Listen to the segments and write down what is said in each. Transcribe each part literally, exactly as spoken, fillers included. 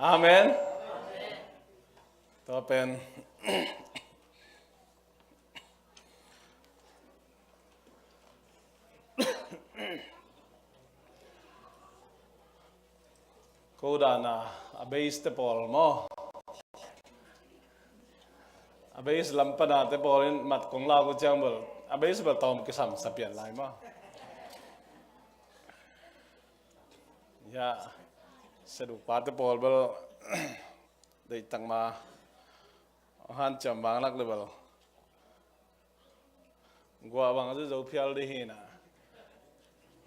Amen. Tua pen ko dana a base te pawl maw? A base lam pana te pawl in mat kong lau ko ciang bel a base bel tawm kisam sa pian lai maw? Ya, seduk pa te pawl bel deihtak ma hanciam bang lak le bel guah bang a zo phial dih hi na.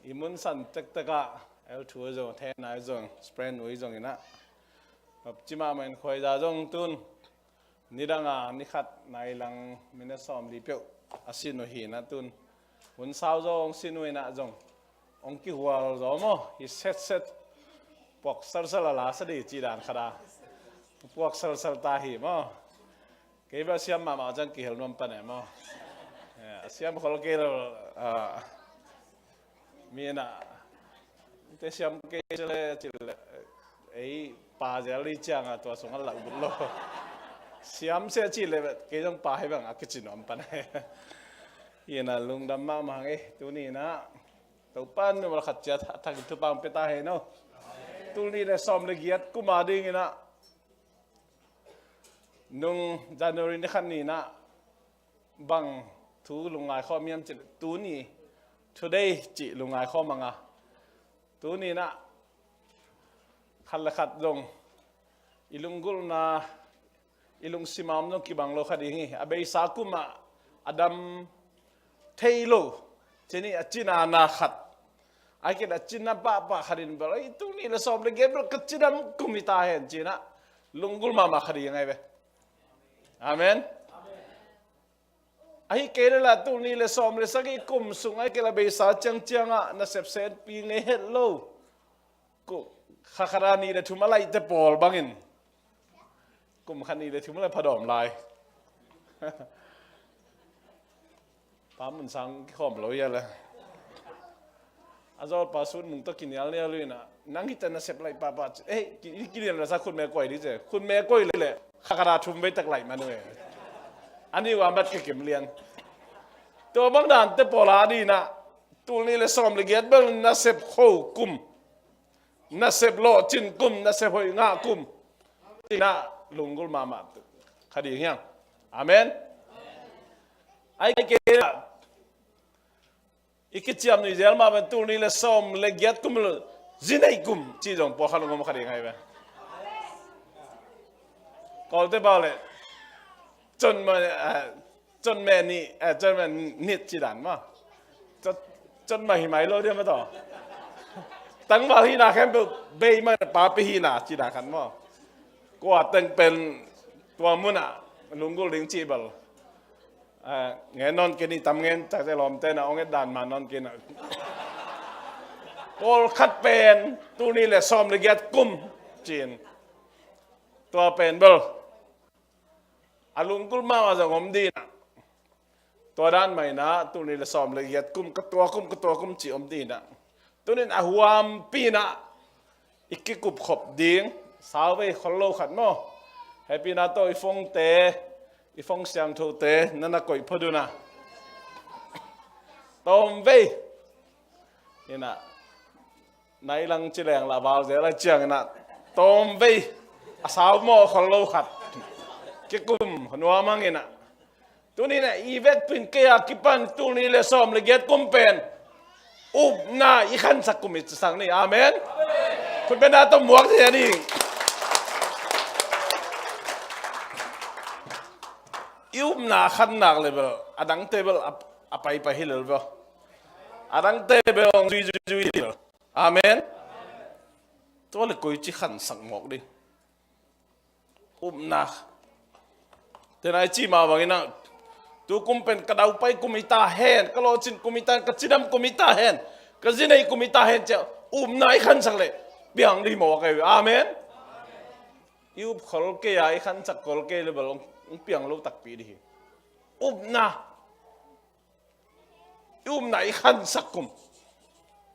I mun san tektek ah L two a zong, ten a zong, spray nui zong ina. Map cima main khuai za zong tun. Nidang a nikhat nai lang minute sawm li peuh a sin uh hi na tun. Hun sau zong sin uh ina zong. Ong kihual zaw maw, hi setset. Puak salsal a la sa di ci dan khat a. Puak salsal ta hi maw. Kei bel siam mahmah ciang kihel nuam pan e maw. Eh, a siam khol kei lo, ah, mi na. Te siam kei ci le, ci le, ei pa zel li ciang a tua sung a la ut lo. Siam sia ci le, kei zong pa hi bang a kici nuam pan e. Hi na lungdam mahmah hang e, tuni na. Topan mi mal khat ciat a thakin thupang pia ta hen aw. Tul nih le sawm le giat kum a ding ina nung January ni khat ni ina bang thu lungngai khawm hiam cih tuni, today cih lungngai khawm a nga. Tuni ina khat le khat zong i lunggulhna i lungsim a om zong kibang lo kha ding hi. A beisa kum ah a dam thei lo, ci ni a cina na khat. A kit a cina pahpah khat in bel, ei, tul nih le sawm le giat bel ka cidam kum hi ta hen cina lunggulh mahmah kha ding hi ve. Amen. Ahi kei le la tul nih le sawm le sagih kum sung ahi kei la beisa ciangciang ah nasep senpi ngei het lo. Kum kha khat a nih le thum a laihte pawl bangin kum khat nih le thum a lai phadawm lai. Pa Mun Sang kikhawm lo hia le. A zawlpa Sut Mung tawh kinialnial uh ina nang hita nasep laih pahpah ci. Eh, ki, kinial na sa khutme koi di ce. Khutme koi le le kha khat a thum vei tak laih man uh e. A nih uh a mat kikim lian. Tua bang dante pawl a dina tul nih le sawm le giat bel nasep kho kum. Nasep lawhcin kum, nasep hoih ngah kum. Tina lunggulh mahmah kha ding hiang. Amen. Ai kei la i kiciam ni zel mah pen tul nih le sawm le giat kum le zi neih kum ci zong pawlkhat lunggulh kha ding ai ve. Kawlte pau le con ma, eh, con meh nih, eh, con meh nit ci dan ma. Con, con mah hi mai lo dia ma taw. Tangval hina khempeuh bei ma papi hina ci dan khat maw. Kua teng pen tua mun ah lunggulh ding ci bel. Eh, ngen nawn kei ni tam ngen tak te lawmte na ong et dan ma nawn kei na. Pawlkhat pen tul nih le sawm le giat kum cin. Tua pen bel a lunggulh mahmah zong om dina. Tua dan mah ina tul nih le sawm le giat kum ka tua kum ka tua kum ci om dina. Tunin a huampi ina i kikup khop ding sau vei khol lo khat maw. Hehpihna tawh i phone te, i phone siangthote na na koih phot un a. Tawm vei ina nai lang ci leng la val zel a ciang ina tawm vei a sau maw khol lo khat kikum nuam hang ina. Tuni na i vekpin kei a kipan tul nih le sawm le giat kum pen upna i khansak kum i sang ni. Amen. Khutbetna tawh muak thei a ding. I upna khannak le bel a dangte bel a, a paipai hi lel bel a dangte bel ong zui zui zui hi lel. Amen. Tua le koici khansak mawk ding. Upna. Tena i ci mah bangin ah tu kum pen ka daupai kum i ta hen, ka lawhcin kum i ta hen, ka cidam kum i ta hen, ka zinei kum i ta hen cia upna i khansak le piang dih mawk ei. Amen. I up khol kei a i khansak khol kei le bel ong piang lo takpi dih hi. Upna. I upna i khansak kum.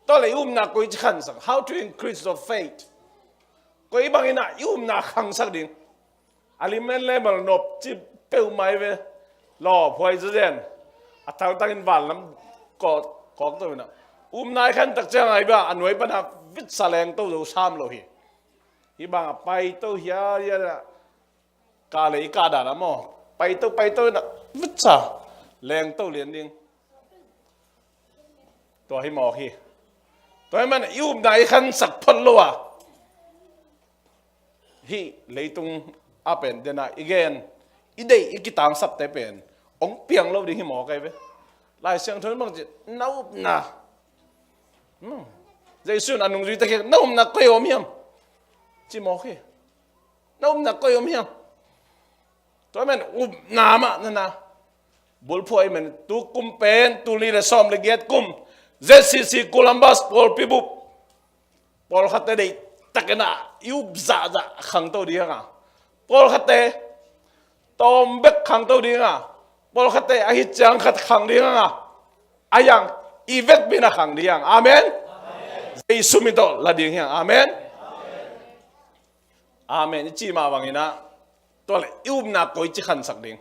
Tua le i upna koici khansak. How to increase your faith? Koi bangin ah i upna khangsak ding. A lim en le mal nop ci peuhmah hi ve. Lawphuai zazen. A thaltangin vanlam kawk, kawk to in ah. Upna i khantak ciang a i bia a nuai pan a vitsa lengto zo sam lo hi. Hih bang a paito hial hial a. Ka lei ka dan a maw. Paito, paito in ah vitsa lengto lian ding. Tua hi mawk hi. Tua hi man i upna i khansak phot lo a. Hih leitung a pen den a i gen, i deih i kitangsapte pen hong piang lo ding hi mawk ahi ve. Lai Siangtho in bang ci, na upna. Hmm. Jesu in a nungzuite kiang, na upna koi om hiam? Ci mawk hi. Na upna koi om hiam? Tua men upna mah na na. Bulphuh ahi men tu kum pen, tul nih le sawm le giat kum, Z C C Columbus pawlpi bup. Pawlkhatte deih takin ah i up zahzah khangto ding a. Pawlkhatte tawm bek khangto ding a. Pawlkhatte a hih ciang khat khang ding a. A yang i vekpi in a khang ding a. Amen. Jesu min tawh la ding hiang. Amen. Amen. I ci mah bangin ah tua le i upna koici khansak ding.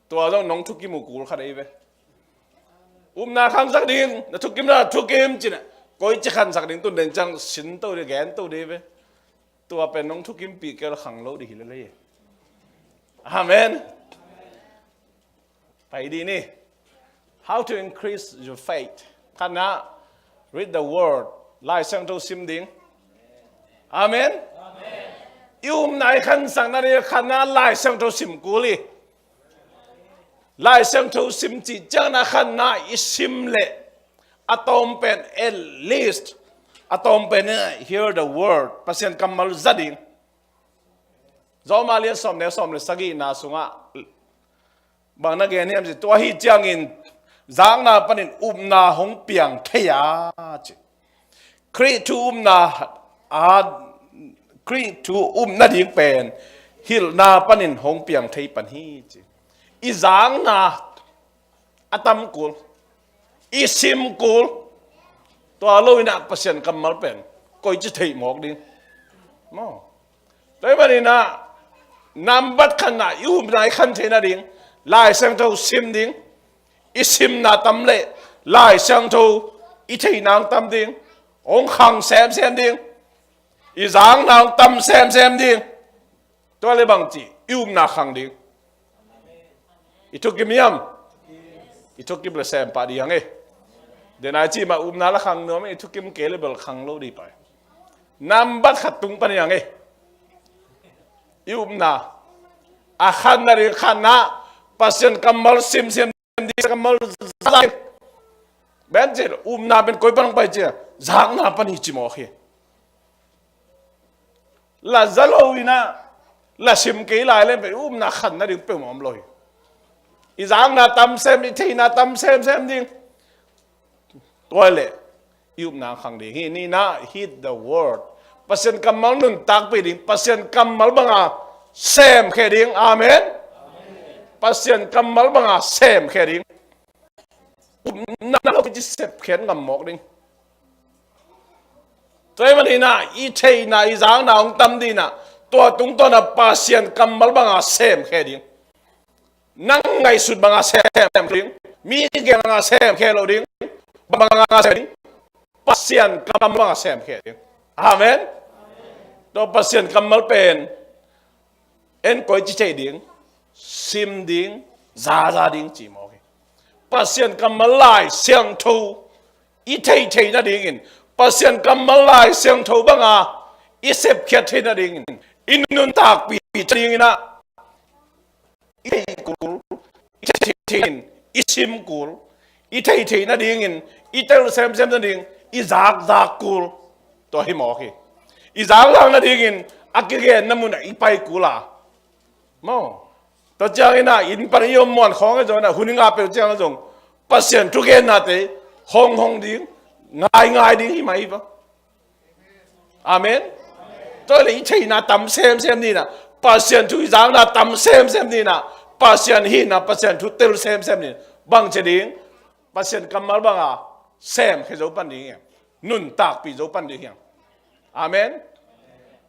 Tua zong nong thukim uh kul khat ahi ve. Upna khangsak ding, na thukim na thukim ci-in ah koici khansak ding, tun den ciang sinto ding, gento ding ahi ve. Tua pen nong thukimpih kei leh khang lo ding hi lel hi. Amen. Pai dih ni. How to increase your faith? Khatna, read the word. Lai Siangtho sim ding. Amen. I upna i khansakna ding khatna Lai Siangtho sim kul hi. Lai Siangtho sim cih ciangin ah khatna i sim leh a tawm pen, at least a tawm pen in hear the word, Pasian kammal za ding. Rom a lian sawm neu sawm le sagihna sungah bang na gen hiam cih, tua ahih ciangin zakna panin upna hong piang thei a ci. Khrih thu upna a, Khrih thu upna ding pen hilhna panin hong piang thei pan hi ci. I zakna a tam kul, i sim kul, tua lo in ah Pasian kammal pen koici theih mawk ding. Maw. Tua ahih manin ah nambat khatna i upna i khan theihna ding Lai Siangtho sim ding. I simna tam leh Lai Siangtho i theihna hong tam ding. Hong khang semsem ding. I zakna hong tam semsem ding. Tua leh bangci i upna khang ding. I thukim hiam? I thukim leh sem pah ding hang e. Den a i cih mah upna la khang nuam e, i thukim kei leh bel khang lo ding pai. Nambat khat tung pan hang e. I upna a khanna ding khatna Pasian kammal simsim ding, kammal za ding. Ben cil upna pen koi pan hong pai ci a, zakna pan hi ci mawk hi. La za lo in ah la sim kei lai leng pen upna khanna ding peuhmah om lo hi. I zakna tam sem, i theihna tam semsem ding. Tua leh i upna khang ding hi. Nihna, heed the word. Pasian kammal nuntakpih ding, Pasian kammal banga semkhia ding. Amen. Pasian kammal banga semkhia ding. Upna lo ci sepkhiat ngam mawk ding. Tua ahih manin ah i theihna i zakna hong tam ding ah tua tungtawn ah Pasian kammal banga semkhia ding. Nang ngaihsut banga semkhia ding. Mi gen banga semkhia lo ding. Banga sem ding. Pasian kammal banga semkhia ding. Amen. Tua Pasian kammal pen en koici theih ding, sim ding, zaza ding ci mawk hi. Pasian kammal Lai Siangtho i theih theih nadingin, Pasian kammal Lai Siangtho banga i sepkhiat theih nadingin, i nuntakpih theih nadingin ah i theih kul, i theih theih in, i sim kul, i theih theih nadingin, i tel semsem nading, i zakzak kul. Tua hi mawk hi. I zakzak nadingin a kigenna munah i pai kul a. Maw. Tua ciangin ah inn pan i om muan khawng ah zong, hun i ngah peuh ciang ah zong Pasian thugennate hong hong ding, ngaingai ding hi mah hi va. Amen. Tua leh i theihna tam semsem ding ah, Pasian thu i zakna tam semsem ding ah, Pasian hihna, Pasian thu tel semsem ding. Bangci ding, Pasian kammal banga semkhia zo pan ding hiam? Nuntakpih zo pan ding hiam? Amen.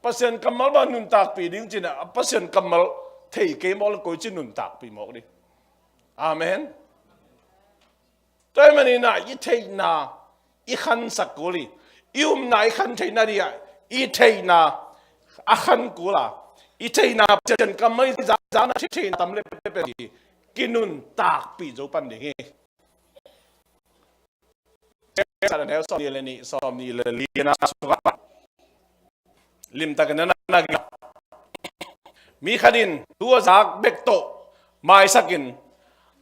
Pasian kammal bang nuntakpih ding cih na, Pasian kammal thei kei mawk le koi ci nuntakpih mawk ding. Amen. Tua ahih manin ah i theihna i khansak kul hi. I upna i khan theihna ding ah i theihna a khan kul a, i theihna Pasian kammal i zangzang na theihna tam le peuhpeuh hi kinuntakpih zo pan ding hi. Satan hel sawm nih le nih, sawm nih le li na sungah limtakin a na, na, mi khat in thu a zak bek tawh maisakin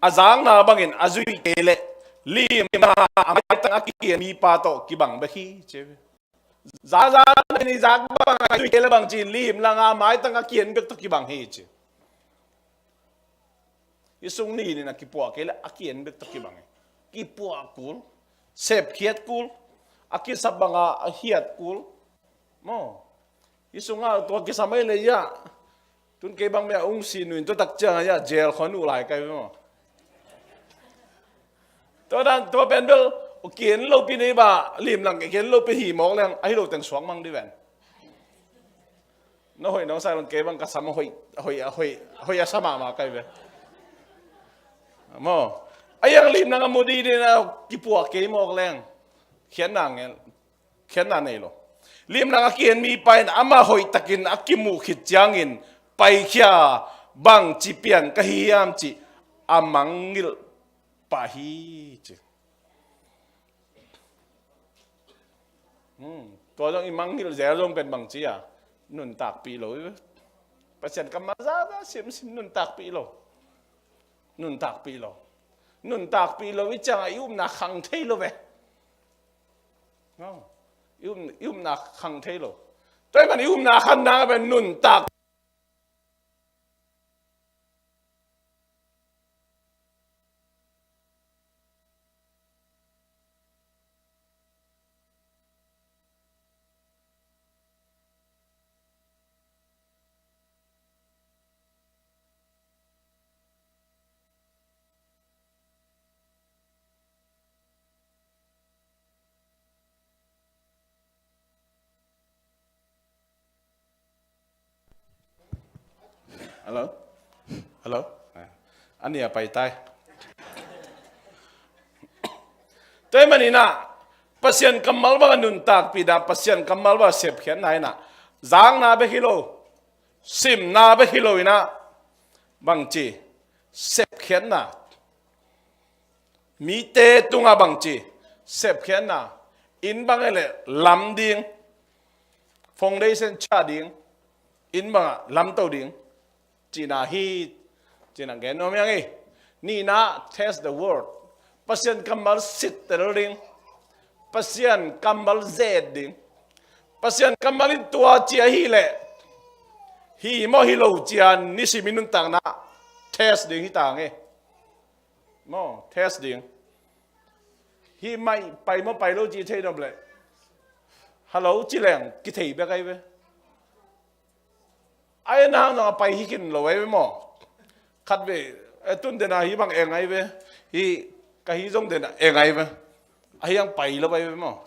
a zakna bangin a zui kei leh lihimna a maitang a kikian mipa tawh kibang bek hi ci. Zakzak na ni zak bang a zui kei leh bang ci, lihimna a maitang a kian bek tawh kibang hi ci. I sung nih nih na kipuah kei leh a kian bek tawh kibang hi. Kipuah kul, sepkhiat kul, a kisap banga a hiat kul. Maw, i sungah tua kisam ei le ia. Tun kei bang mia ung si nuin tua tak ciangah ia jail khua nuh lai kai maw. Tua dan tua pen bel kian lopi nei ba lim lang kian lopi hi mawk leng ahi lo teng suak mang di ven. Na hoih nong sak lang kei bang ka sam a hoih, hoih, hoih, hoih a sa mahmah kai ve. Maw, a iang lim nang a mu di di na kipuak kei mawk leng khiatna ngel, khiatna nei lo. Lim nang a kian mipa in amah hoih takin a kimuh khit ciangin paikhia bang ci pian ka hi hiam ci a mangngilh pah hi ci. Hmm. Tua zong i mangngilh zel zong pen bang ci a nuntakpih lo. Pasian kammal zazah simsim nuntakpih lo. Nuntakpih lo. Nuntakpih lo i ciangah i upna khang thei lo ve. No. I up, i upna khang thei lo. Tua ahih man i upna khanna pen nuntak Hello? Hello? Ah. A nih a pai tai. Tua ahih manin ah Pasian kammal bang a nuntakpihna, Pasian kammal bang a sepkhiatna in ah zakna bek hi lo, simna bek hi lo in ah bang ci, sepkhiatna. Mite tungah bang ci, sepkhiatna. Inn bang hi leh lam ding, foundation ciah ding, inn bangah lamto ding cihna hi. Cihna gen nuam hi hang hi. Nihna, test the word. Pasian kammal sittel ding, Pasian kammal zet ding. Pasian kammal in tua ci a hi leh hi maw hi lo ci a nisim i nuntakna test ding hi ta nge. Maw, test ding. Hi mai pai maw pai lo ci thei nop leh hello ci leng kithei bek ai ve. Ai nang nang a pai hi khin lo ai ve maw. Khat ve, eh, tun dena hi bang eng ai ve. Hi ka hi zong dena eng ai ve. A hi ang pai lo ai ve maw.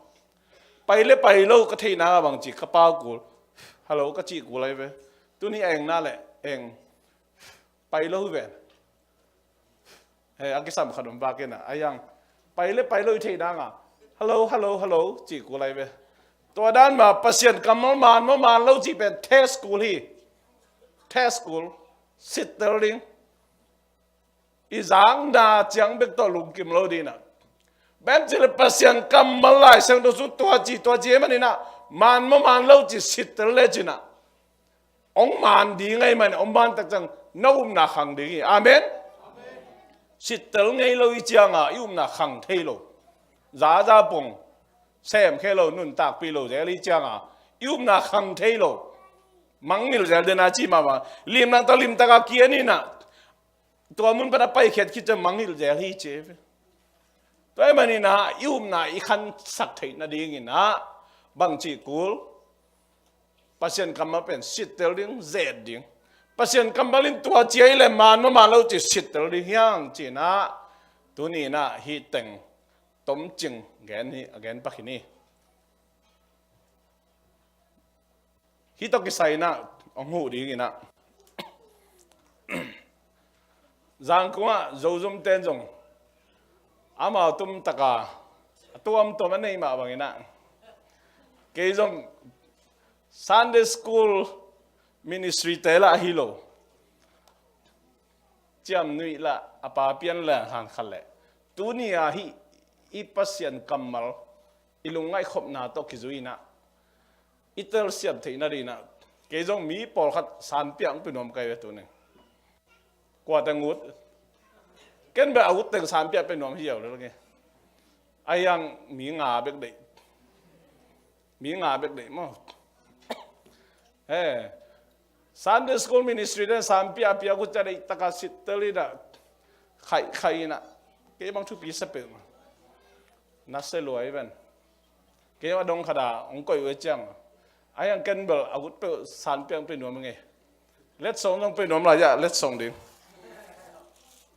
Pai le pai lo ka theihna bang ci ka pau kul. Hello ka cih kul ai ve. Tun hi a engna leh eng. Pai lo hi ve. He, a kisam khat om vak in a, a iang pai le pai lo i theih nang a hello, hello, hello cih kul ai ve. Tua dan mah Pasian kammal man maw man lo cih pen test kul hi. Test kul. Sittel ding. I zakna ciang bek tawh lungkim lo ding a. Bek cih leh Pasian kammal Lai Siangtho sung tua ci, tua ci ahih manin ah man maw man lo cih sittel le cin ah. Hong man ding ahih manin, hong man tak ciang na upna khang ding hi. Amen. Sittel ngei lo i cianga i upna khang thei lo. Zaza pong sem khe lo, nuntakpih lo zel i cianga i upna khang thei lo. Mangngilh zel dena ci mahmah. Limnang ta limtaka kian in ah tua mun pana paikhiat khit ciang mangngilh zel hi ci. Tua ahih manin ah i upna i khansak theih nadingin ah bang cih kul. Pasian kammal pen sittel ding, zet ding. Pasian kammal in tua ci a hi leh man maw man lo cih sittel ding hi hang cih in ah tuni in ah hih teng tomcing gen hi, a gen pak hi ni. Hih tawh kisai inah hong huh ding inah, Zangkong ah Zozom ten zong amau tumtaka a tuamtuam a neih mah bang inah, kei zong Sunday school ministry te lah hi lo, ciamnuih lah a pa pian leng han khat leh, tuni a hih i Pasian kammal i lungngaih khopna tawh kizui inah i telsiam theihna ding inah, kei zong mi pawlkhat sanpiah hong pia nuam kai ve tuning. Kua teng ut? Ken bel a ut teng sanpiah pia nuam hi ziau lel nge. A hiang mi nga bek deih. Mi nga bek deih maw. He, Sunday school ministry den sanpiah a piak uh ciang deih taka sittel inah, khaihkhaih inah, kei bang thupi sa peuhmah. Na se luai ven. Kei a dong khat a hong koih uh e ciang, a hiang ken bel a ut peuh sanpiah hong pia nuam nge. Letsong zong pia nuam lai ah, letsong ding.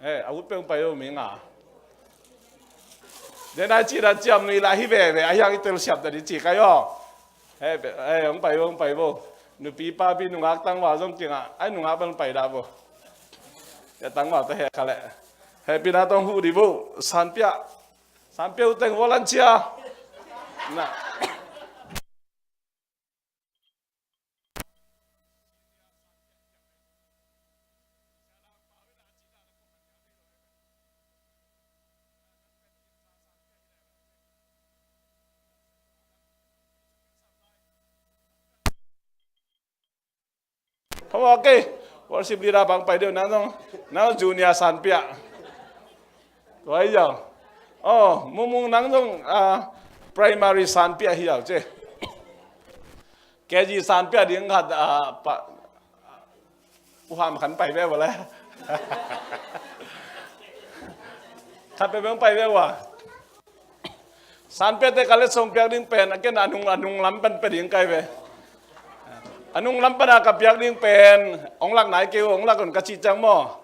Eh, a ut peuh hong pai uh mi nga. Den ai ci dan ciamnuih lah hi veve, a hiang i telsiam dan i ci kai aw. Eh, hong pai uh, hong pai uh. Nupi papi nungak tangval zong kingah, ai nungak bel hong pai dah uh. Ya tangval te heh kha leh. Hehpihna tawh hong huh dih uh, sanpiah. Sanpiah uh teng volunteer. Na. Hawak kei, worship leader bang pai deuh nang zong, nang zong junior sanpiah. Tua hi zong. Oh, Mungmung nang zong, ah, primary sanpiah hi zau ce. K G sanpiah ding khat, ah, pa, U Ham khan pai ve ua le. Khat pe beng pai ve ua. Sanpiahte ka letsong piak ding pen, a ken a nung, a nung lam pan pia ding kai ve. A nung lam pan a ka piak ding pen, hong lak nai kei uh, hong lak un ka cih ciang maw.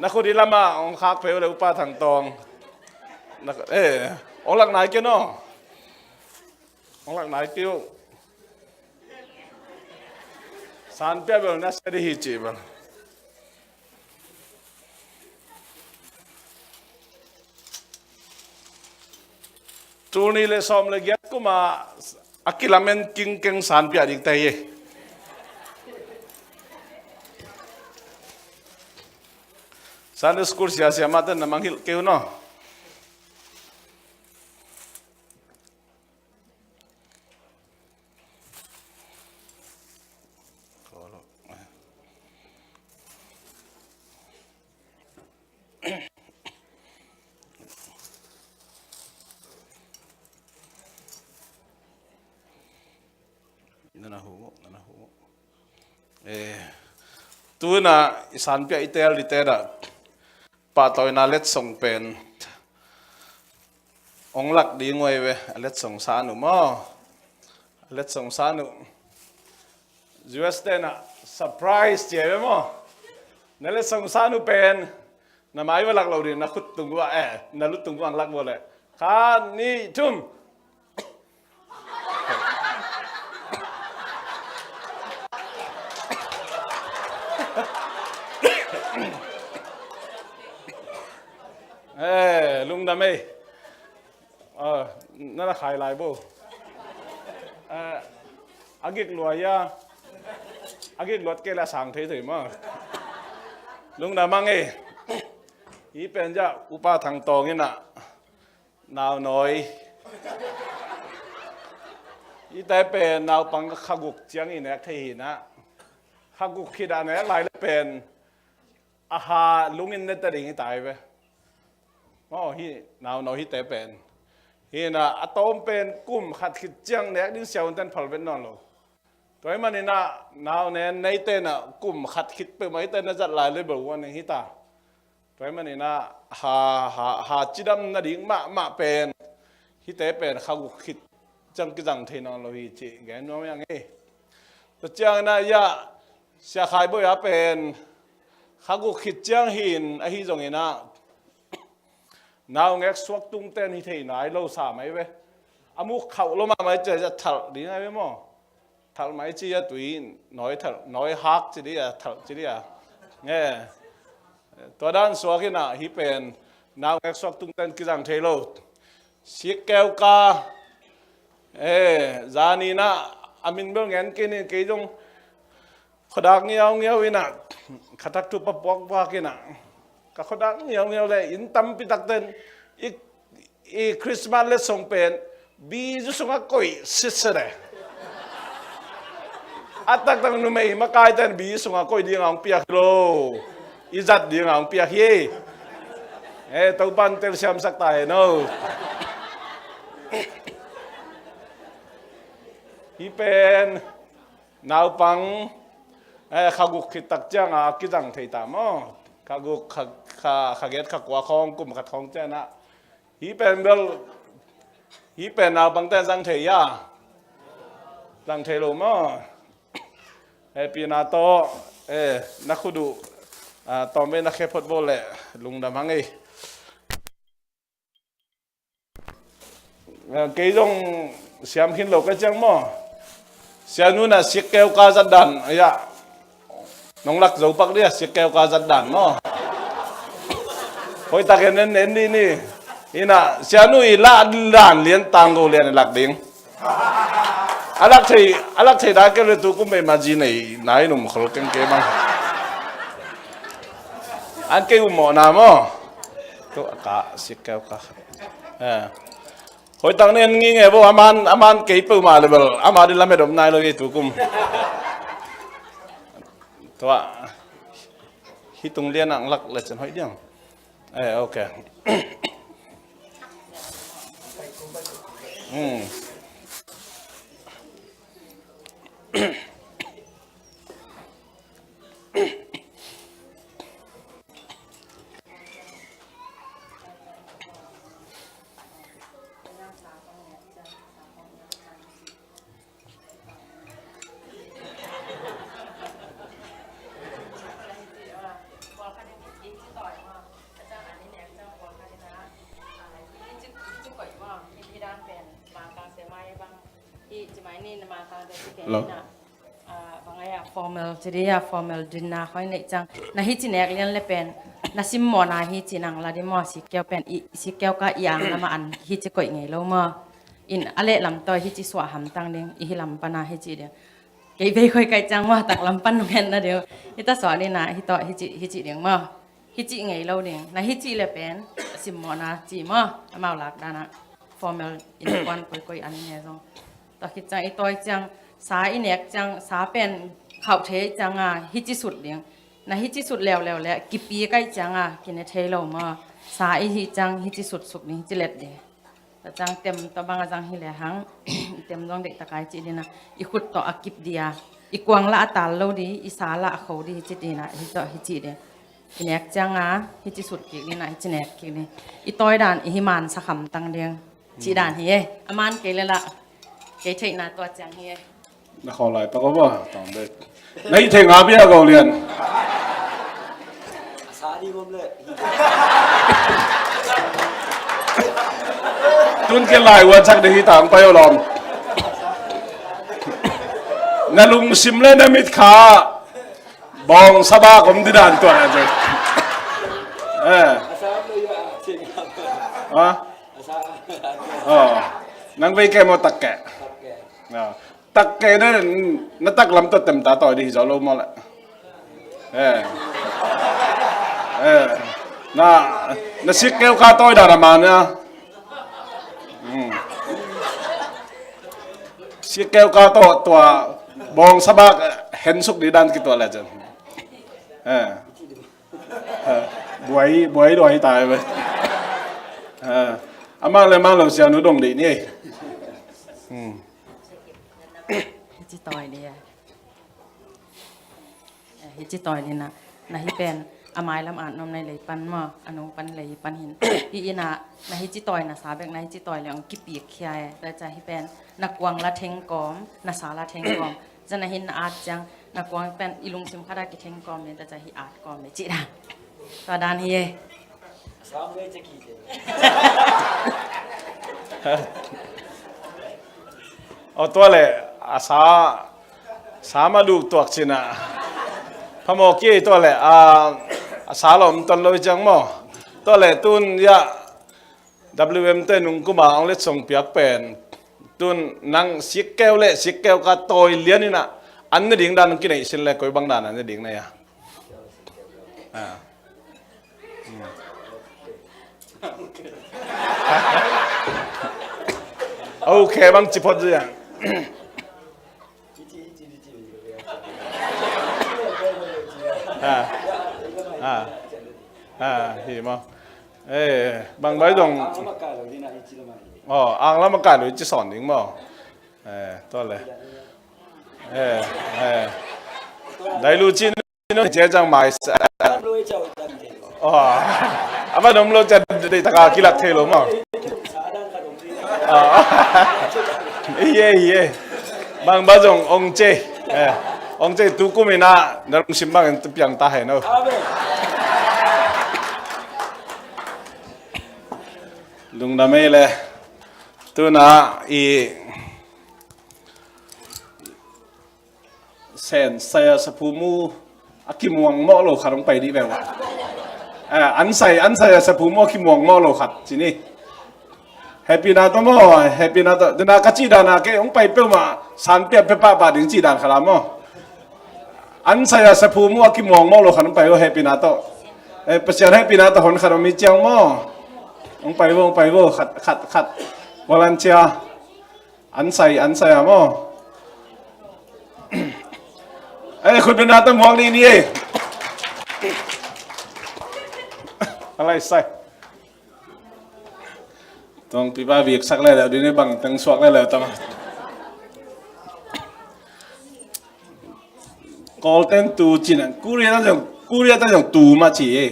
Na khut i lam ah hong khak phei uh le Upa Thang Tawng. Na, eh, hong lak nai kei uh. Hong lak nai kei uh. Sanpiah bel na sia dih hi cih bel. Tul nih le sawm le giat kum a a kilamen kingkeng sanpiah ding ta hi. Sunday school sia sia mah ten na mangngilh kei uh no. Na na hu, na na hu. Eh, tu in a i sanpiah i teel ding te dah. Pahtawina letsong pen hong lak ding uh ahi ve, a letsong san uh maw. A letsong san uh. U S te na surprise ci ahi ve maw. Na letsong san uh pen na mai va lak lo ding, na khut tung uh ah, eh, na lu tung uh ah lak uh leh. Khat, nih, thum. Eh, lungdam ei. Ah, na na khai lai bo. Ah, a gik luai a. A gik luat kei la sang thei thei ma. Lungdam mang ei. Hi pen ja Upa Thang Tawng in a. Naunawi. Hihte pen naupang kha guk ciang i nek thei hi na. Kha guk khit a nek lai le pen a ha lungin ne ta ding hi ta hi ve. Maw hi naunawi hihte pen. Hi na a tawm pen kum khat khit ciang nek ding siau ten phal vet nawn lo. Tua ahih manin a nau nen neite na kum khat khit peuhmah hihte na zat lai le bel warning hi ta. Tua ahih manin a ha, ha, ha cidam nading mahmah pen hihte pen kha guk khit ciang kizang thei nawn lo hi cih gen nuam hi ing ei. Tua ciangin a ia Sia Khai Bawi a pen kha guk khit ciang hi-in ahi zongin a naungek suak tungten hi thei nai lo sam ahi ve. A muk khauh lo mahmah hi cia zat thalh ding ahi ve maw. Thalh mai ci a tui, nawi thalh, nawi hak ci di a, thalh ci di a. Nge. Tua dan suak in ah, hih pen naungek suak tungten kizang thei lo. Sikkeu ka, eh, zan in ah, a min bel ngen kei ning, kei zong khuadak ngiaungiau in ah, khatak thup a puakpuak in ah, ka khuadak ngiaungiau le, inn tampi takten i, i Christmas letsong pen bizu sungah koih sitset e. A taktak numei makaite in bizu sungah koih ding a hong piak hi lo, i zat ding a hong piak hi. Eh, Topa'n telsiamsak ta hen aw. Hih pen naupang, eh, kha guk khit tak ciang a kizang thei ta maw? Kha guk, kha, kha, kha giat, kha kua khawng, kum khat khawng ciang ah. Hih pen bel, hih pen naupangte zang thei hia? Zang thei lo maw? Eh, pi na tawh, eh, na khut uh, ah, tawmvei na khe phot bawl leh lungdam hang ei. Eh, kei zong siam khin lo ka ciang maw? Sianu in ah sikkeu ka zat dan, ai-ah. Nong lak zo pak dia, sikkeu ka zat dan maw? Hoih takin en, en dih ni. In ah, sianu i lah dan lian tangko lian i lak ding. A lak thei, a lak thei dan kei le tu kum bei ma zi nei, nai num khol keng kei bang. An kei um mawhna maw? Tu a ka, sikkeu ka. Eh. Hoih tak nen ngi nge bo, aman, aman kei peuhmah le bel, ama di lamet om nai lo kei tu kum. Tua, hih tung lian ang lak le cen hoih diang. Eh, ok. Hmm. Hello. Ah, bang a, formal, ci di a formal dinner khoi neih ciang. Na hici nek lian le pen, na simmawhna hici nang la di maw, sikkeu pen, i, sikkeu ka i ang lama an hici koih ngei lo maw. In a leh lam tawh hici suah hamtang ding, i hi lam pana hici ding. Kei vei khoi kai ciang maw, tak lam pan nung hen na ding. Hita suah ding na, hi tawh hici, hici ding maw. Hici ngei lo ding. Na hici le pen, simmawhna ci maw, amau lak dana. Formal in kuan koikoi an ne zong. Tua khit ciang i tawi ciang, sa i nek ciang, sa pen khauh thei ciang a, hici sut ding. Na hici sut leuleu le, kipi kai ciang a, kine thei lo maw. Sa i hi ciang, hici sut suk ding, hici let ding. Tua ciang tem tua bang a zang hi le hang, tem zong deih takai ci dina. I khut tawh a kip dia. I kuang la a tal lo di, i sa la a kho di, hici dina, hi tawh hici ding. I nek ciang a, hici sut kik ni na, hici nek kik ni. I tawi dan, i hi man sa kham tang ding. Ci dan hi e. A man kei le la. Kei theihna tua ciang hi e. Na khaw lai pak aw ba? Tawng bek. Na hih thei nga bia go lian. Tun ke lai uan sak ding hi tang pai aw lawm. Na lungsim le na mit kha. Bawng sabak om didan tuan a zek. Eh. Ha? Oh. Nang vei ke mo tak ke. Oh. Tak ke na, na tak lam to tem ta toi di zo lo mo la. Eh. Eh. Na, na sik keu ka toi da na ma na. Hmm. Sik keu ka to tua bawng sabak hen suk di dan ki tua la jan. Eh. Eh. Buai, buai doi tai be. Eh. Ama le ma lo sia nu dong di ni. Hmm. Hici toi dia. Eh, hici toi dina. Na hi pen, a mai lam at nom na i lei pan maw, a nung pan lei pan hin. Hi ina, na hici toi na sa bek, na hici toi le ong kipik khia e. Tua ca hi pen, na kuang la theng kawm, na sa la theng kawm. Ca na hin na at ciang, na kuang pen i lungsim khata ki theng kawm le, tua ca hi at kawm le, ci da. Tua dan hi e. Aw, tua le, a sa, Sa ma duk tuak cin ah. Phamawh kei tua leh a, a sa lawm ton lo i ciang maw? Tua leh tun ya, W M te nung kuma hong letsong piak pen, tun nang sikkeu le sikkeu ka tawi lian in ah, an ne ding dan hong kineih sin le koi bang dan an ne ding na ya? Ah. Hmm. Okay, bang ci phot zia. Ah. Ah. Ah, hi maw. Eh, bang bai zong. Oh, ang lam a kai lo i ci sawn ding maw. Eh, tua le. Eh, eh. Dai lu ci no cia cang mai sa. Oh. Apa nom lo cia dei taka kilak thei lo maw. Ah. Iye, iye. Bang ba zong ong ce. Eh. Ong ce tu kum ina na lungsim bang in tu piang ta hen o. Lungdam ei le. Tuna i Sen saya saphu mu a kimuang mawh lo khat hong pai dih ve ua. Eh, an sai, an saya saphu mu a kimuang mawh lo khat ci ni. Happy na tawh maw, happy na tawh. Dena ka cih dan a kei hong pai peuhmah san piat pia pahpah ding cih dan khat a maw. An saya saphu mu a kimuang mawh lo khat hong pai ua, happy na tawh. Eh, Pasian happy na tawh hon khat hong mi ciang maw. Hong pai ua, hong pai ua, khat, khat, khat. Volunteer. An sai, an sai a maw. Eh, khut bena ta muang ni ni eh. Alai sai. Tong pipa bik sak le le, dini bang teng suak le le tama. Kawl ten tu cin a, Korea ta zong, Korea ta zong tu ma ci eh.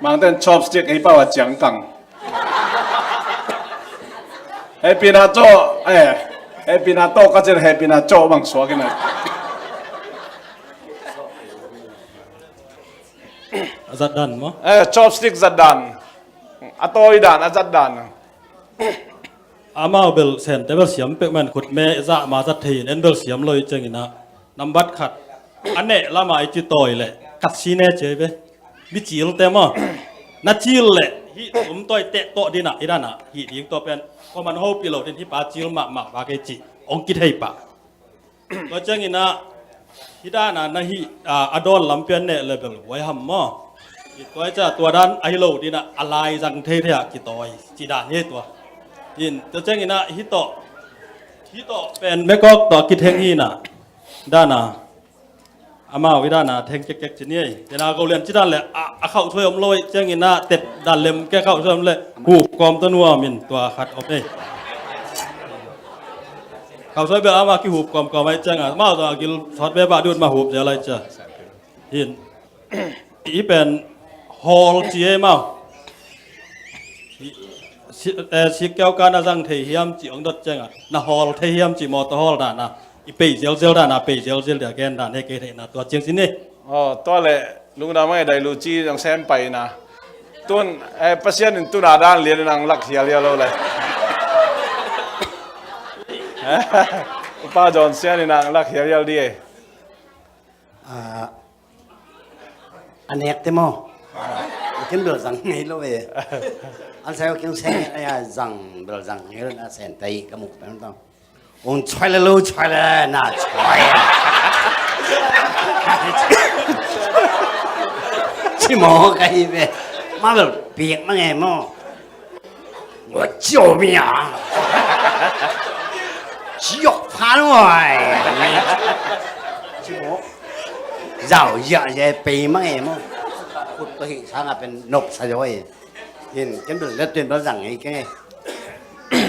Mang ten chopstick ei pau a ciang kang. Happy na caw, eh, happy na caw ka cin, happy na caw bang suak in a. A zat dan maw? Eh, chopstick zat dan. A tawi dan, a zat dan. Amau bel sente bel siam peuh man khut me zah ma zat thei in en bel siam lo i ciangin ah. Nambat khat. A neh lama i ci tawi le. Kat si ne cia i ve. Mi cil te maw. Na cil le. Hih tum tawi teh tawh dina. I dana. Hih ding tawh pen. Kua man ho pi lo din hih pa cil mahmah ba kei ci. Ong kithei pah. Tua ciangin ah, hih dana na hih, ah, a dawn lampi a neh le bel huai ham maw? Hih tua i cia tua dan ahi lo dina a lai zang thei thei a kitawi, ci dan hi tua. Hin, tua ciangin ah, hih tawh, hih tawh pen mekawk tawh a kitheng hi na, dana, amau hih dana theng kekkek ci ni ei. Dena go lian ci dan le, a, a khauh thuai om lo ei, ciangin ah, tet dan lem ke khauh thuai om le, hup kawm tawh nuam in tua khat om ei. Khauh suai bel ama kihup kawmkawm ai cianga mau zong a gil thawt be bah dut ma hup zel ai cia. Hin i pen hawl ci ei mau. Sik keu ka na zang thei hiam ci ong dot cianga na hawl thei hiam ci mawtaw hawl dana i pei zelzel dana pei zelzel dia gen dan he kei theihna tua ciang sin ni. Aw, tua le lungdam ngai dai lu ci zong sem pai na. Tun, eh, Pasian in tuna dan lian in ang lak hial hial lo le. Upa John Sian in ang lak hial hial di eh. Ah, a nek te maw? Ken bel zang ngei lo eh. An sai ken sen eh, zang bel zang ngei lo na sen tai ka muk pen tau. Ong choi le lo choi le na choi. Ci maw ka hi ve. Ma bel piak ma nge maw. Wa ciu mi a. Ci yok pha lo ai. Ci maw. Zau ya ya pei ma nge maw. Khut to hi sa nga pen nop sa yo ai. Hin ken bel le tuen bel zang nge ke nge.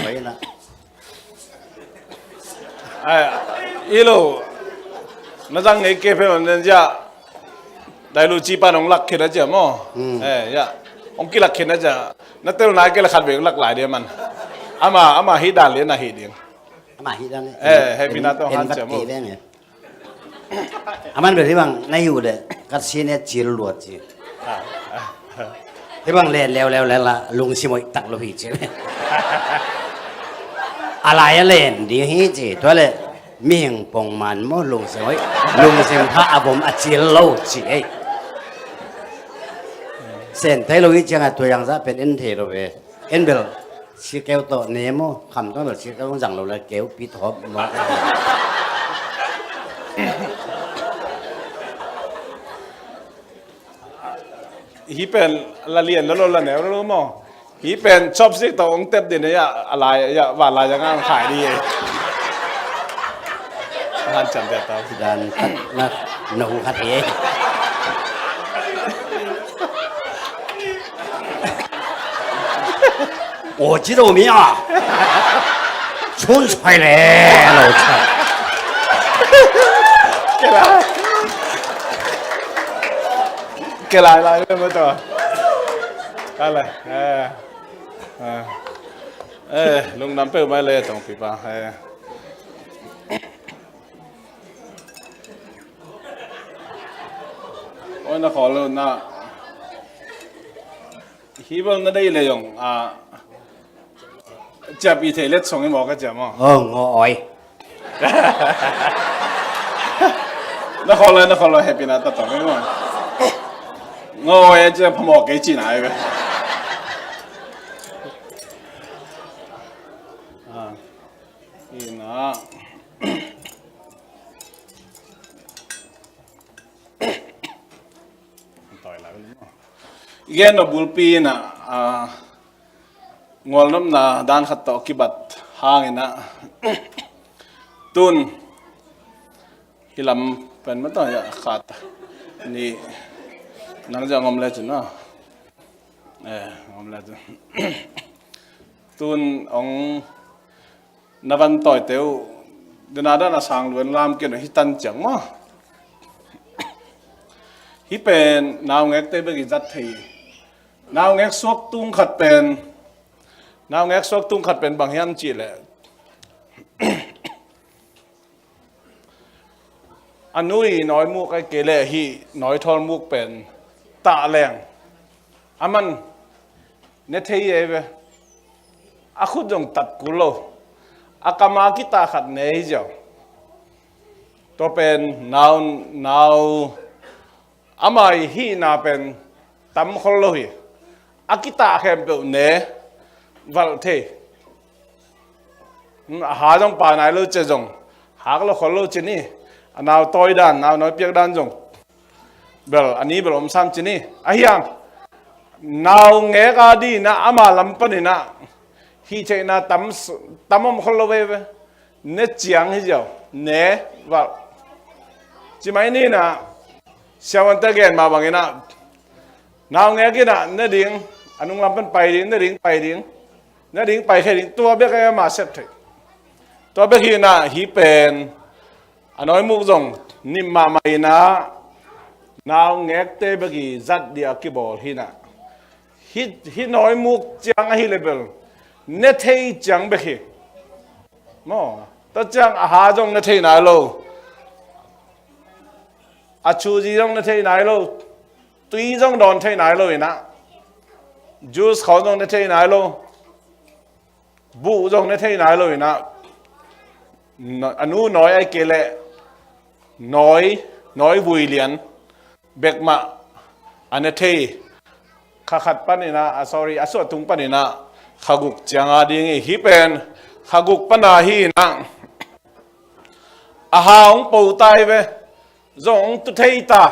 Pai na. Ai, i lo na zang ngei ke phe man nen cia. Dai lu ci pan ong lak khin a cia maw. Eh, ya. Ong kilak khin a cia. Na tel nai ke la khat ve ong lak lai dia man. Ama, ama hi dan le na hi ding. Ama hi dan le. Eh, he mi na to han cia maw. Aman bel hibang na hi uh le kat si ne cil luat ci. Hibang len leuleu le la lungsim hoih tak lo hi ci. A lai a len ding hi ci tua le. Mihing pongman maw, lungsim hoih, lungsim kha a vom a cil lo ci ei. Sen thei lo i ciangah tua zangzah pen en thei lo ve. En bel sikeu tawh ne maw, kham tawh bel sikeu zang lo la keu pi thawp maw. Hi pen la lian lo lo la neu lo maw. Hi pen chopstick tawh hong tep din ya, a lai ya, va lai ya ngang khai di. Han chan te tau. Dan khat na, na hu khat hi. Ua ci do mi a. Chun sai le lo cha. Ke lai. Ke lai lai le mo to. Ka lai. Eh. Eh, lungdam peuhmah le tong pipa. Eh. Oi na khol na. Hi bel na dei le zong, ah, ciap i thei let song i maw ka ciam maw. Oh, ngo oi. Na khol oi, na khol oi, happy na ta tong i maw. Ngo oi, ciap phamawh kei ci na ai ve. Ah. Ina. Gen a bulpi ina, ah, ngualnopna dan khat tawh kibat hang ina. Tun hi lam pen mata ya khat ni nang ja ngom le cin na. Eh, ngom le cin. Tun ong na van tawi teu, dena dan a sang luen lam kian hi tan ciang maw. Hi pen naungek te bek i zat thei. Naungek suak tung khat pen, naungek suak tung khat pen bang hiam cih leh. A nu i nawi muk ai kei leh hi nawi thawl muk pen tah leng. A man ne thei ei ve. A khut zong tat kul lo. A kama kita khat ne hi ziau. Tua pen nau, nau ama i hihna pen tam khol lo hi. A kita khempeuh ne valh thei. A ha zong pa nai lo cia zong hak lo khol lo cia ni. A nau tawi dan, nau nawi piak dan zong bel a ni bel om sam ci ni. A hiam, naungek a dina ama lam panina hih theihna tam, tam om khol lo veve. Ne ciang hi ziau, ne valh. Ci mai nina, siavuante gen mah bangina, naungek ina ne ding, a nunglam pan pai ding, ne ding pai ding, ne ding pai khe ding, tua bek e ama sep thei. Tua bek hina hi pen a nawimuk zong nim mahmah ina, naungekte bek i zat dia kibawl hina. Hi, hi nawimuk ciang ahi le bel ne thei ciang bek hi. Maw, ta ciang a ha zong ne thei nai lo. A chuzi zong ne thei nai lo. Tui zong dawn thei nai lo ina. Juice khawng zong ne thei nai lo. Buh zong ne thei nai lo ina. A nu nawi ai kei leh nawi, nawi vui lian bek mah a ne thei. Kha khat panina, a, sorry, a suah tung panina kha guk cianga ding i hi pen kha guk pana hi ina. A ha hong po tai ve. Zong hong tu thei ta.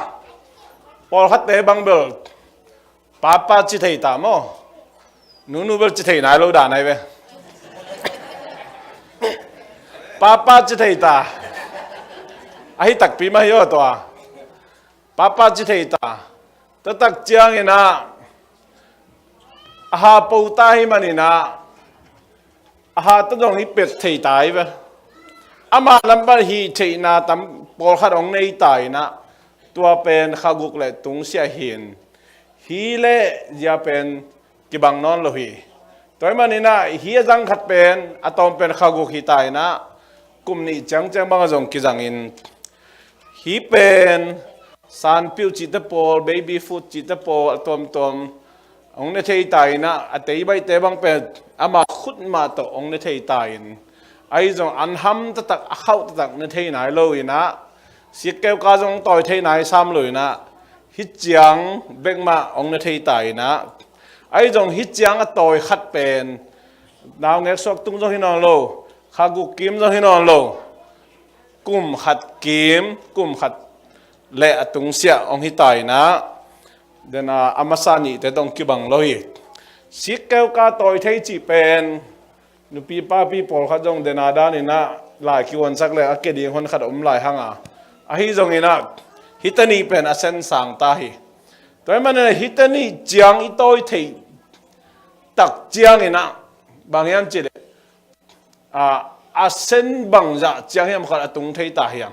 Pawlkhatte bang bel Papa ci thei ta maw? Nunu bel ci thei nai lo dan ai ve. Papa ci thei ta. Ahi takpi mah hi aw tua. Papa ci thei ta. Tua tak ciangina a ha po ta hi manina a ha ta zong hi pet thei ta hi ve. Ama lampat hi theihna tam pawlkhat hong nei ta ina tua pen kha guk le tungsia hin. Hi le zia pen kibang nawn lo hi. Tua hi manina hi a zang khat pen a tawm pen kha guk hi ta ina kum nih ciangciang banga zong kizangin hi pen sanpiuh cihte pawl, baby food cihte pawl a tuamtuam hong ne thei ta ina a teibaihte bang pen ama khut mah tawh hong ne thei ta in Ahi zong an ham taktak, a khauh taktak ne thei nai lo in ah, sikkeu ka zong tawi thei nai sam lo in ah, hih ciang bek mah hong ne thei ta in ah, ahi zong hih ciang a tawi khat pen naungek suak tung zong hi nawn lo, kha guk kim zong hi nawn lo, kum khat kim, kum khat le a tung siah hong hi ta in ah, den a, a masa nihte tawh hong kibang lo hi. Sikkeu ka tawi thei cih pen nupi papi pawlkhat zong den a dan in ah lai kiuansak le a ke ding hon khat a om lai hang a, ahi zong in ah hihte nih pen a sen sang ta hi. Tua ahih manin ah hihte nih ciang i tawi thei tak ciang in ah, bang hiam cih leh, a, a sen bangzah ciang hiam khat a tung thei ta hiam?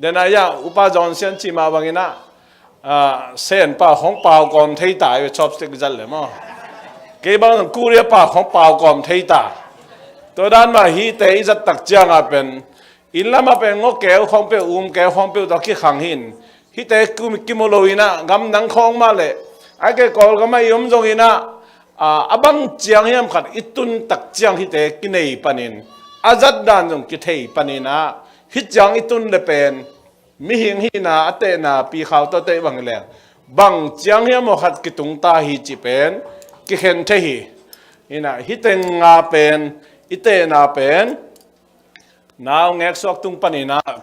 Den a, ya, Upa John Sian cih mah bang in ah, a, Sen pa hong pau kawm thei ta, i chopstick zat le maw. Kei bang zong Korea pa hong pau kawm thei ta. Tua dan mah hihte i zat tak ciang a pen, inn lam ah pen ngawkeu khawng peuh, umkeu khawng peuh tawh kikhang hi in, hihte kim, kimu lo in ah, gamdang khawng mah leh, ahih kei leh Kawlgam ah i om zong in ah, a, a bang ciang hiam khat i tun tak ciang hihte kinei panin, a zat dan zong kithei panin ah, hih ciang i tun le pen mihing hihna a tehna pi khau tawh teh bang hi leng, bang ciang hiam aw khat kitung ta hi cih pen kikhen thei hi. In ah, hih teng a pen, i tehna pen naungek suak tung panin ah,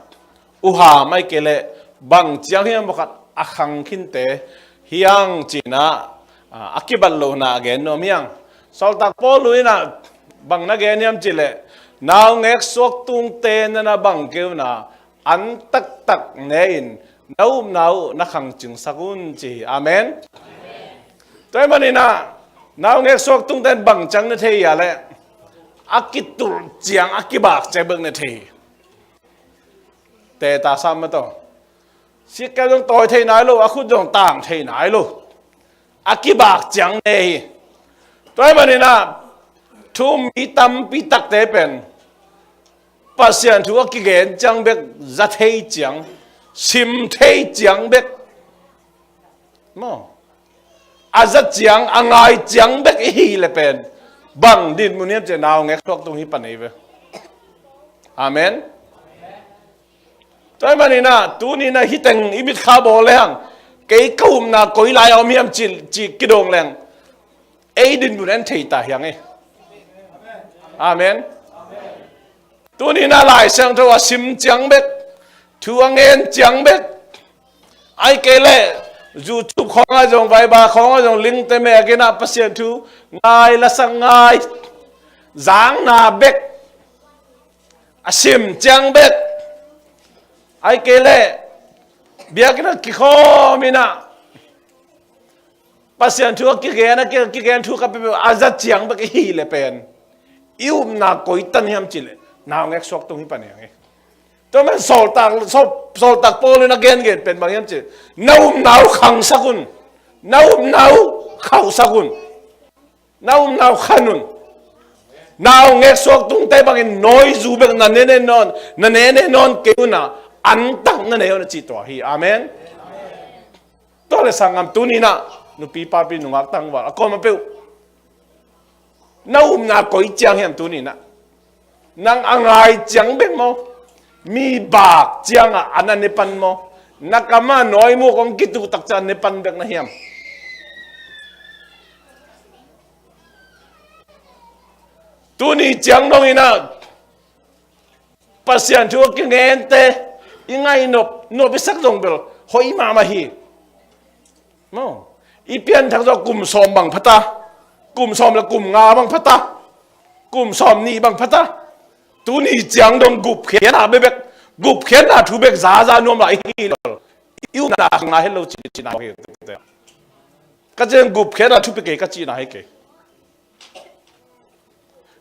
uham ahih kei leh bang ciang hiam aw khat a khang khinte hi hang ci in ah, a, a kibat lohna a gen nuam hi hang. Sawltak Paul in ah bang na gen hiam cih leh, naungek suak tungte na na bang kei un ah, an taktak ne in, na upna uh na khang cingsak un ci hi. Amen. Tua ahih manin ah, naungek suak tungte in bang ciang ne thei hiam leh, a kitulh ciang, a kibak ciang bek ne thei hi. Teh ta sam mah tawh. Sikkeu zong tawi thei nai lo, a khut zong tang thei nai lo. A kibak ciang ne hi. Tua ahih manin ah, thu um mi tampi takte pen Pasian thu a kigen ciang bek za thei ciang, sim thei ciang bek, maw, a za ciang, a ngai ciang bek i hih leh pen, bang dinmun hiam cih leh naungek suak tung hi pan ei ve. Amen. Tua ahih manin ah, tuni in ah hih teng i mitkha bawl lehang, kei ka upna koi lai a om hiam cih, cih kidong leng, ei dinmun en thei ta hi hang e. Amen. Tuni in ah Lai Siangtho a sim ciang bek, thu a ngen ciang bek, ahih kei leh YouTube khawng ah zong, Viber khawng ah zong, link te mek in ah Pasian thu ngai, lasak ngai, zangna bek a sim ciang bek, ahih kei leh biakinn ah kikhawm in ah Pasian thu a kigen, a ki-, kigen thu ka peuhpeuh a za ciang bek i hih leh pen, i upna koi tan hiam cih leh, naungek suak tung hi pan hi hang e. Tua man Sawltak, Saw-, Sawltak Paul in a gengen pen bang hiam cih leh, na upna uh khangsak un, na upna uh khauhsak un, na upna uh khan un. Naungek suak tungte bangin nawizu bek na nene nawn, na nene nawn kei un ah, an tak na nei un a cih tua hi. Amen. Tua leh sanggam, tuni in ah, nupi papi nungak tangval a kuamah peuh, na upna koi ciang hiam tuni in ah? Nang a ngai ciang bek maw? Mi bak ciang ah an a ne pan maw? Na kam ah nawimuk hong kituh tak ciang a ne pan bek na hiam? Tuni ciang dong in ah Pasian thu a kingente i ngaih nop, nop i sak zong bel hoih mahmah hi. Maw? I pianthak zong kum sawm bang pha ta, kum sawm le kum nga bang pha ta, kum sawm nih bang pha ta. Tuni ciang dong gupkhiatna bekbek, gupkhiatna thu bek zaza nuam lai hi lo. I upna khang na het lo ci, ci na hi. Ka ciang gupkhiatna thupi kei ka cihna hi kei.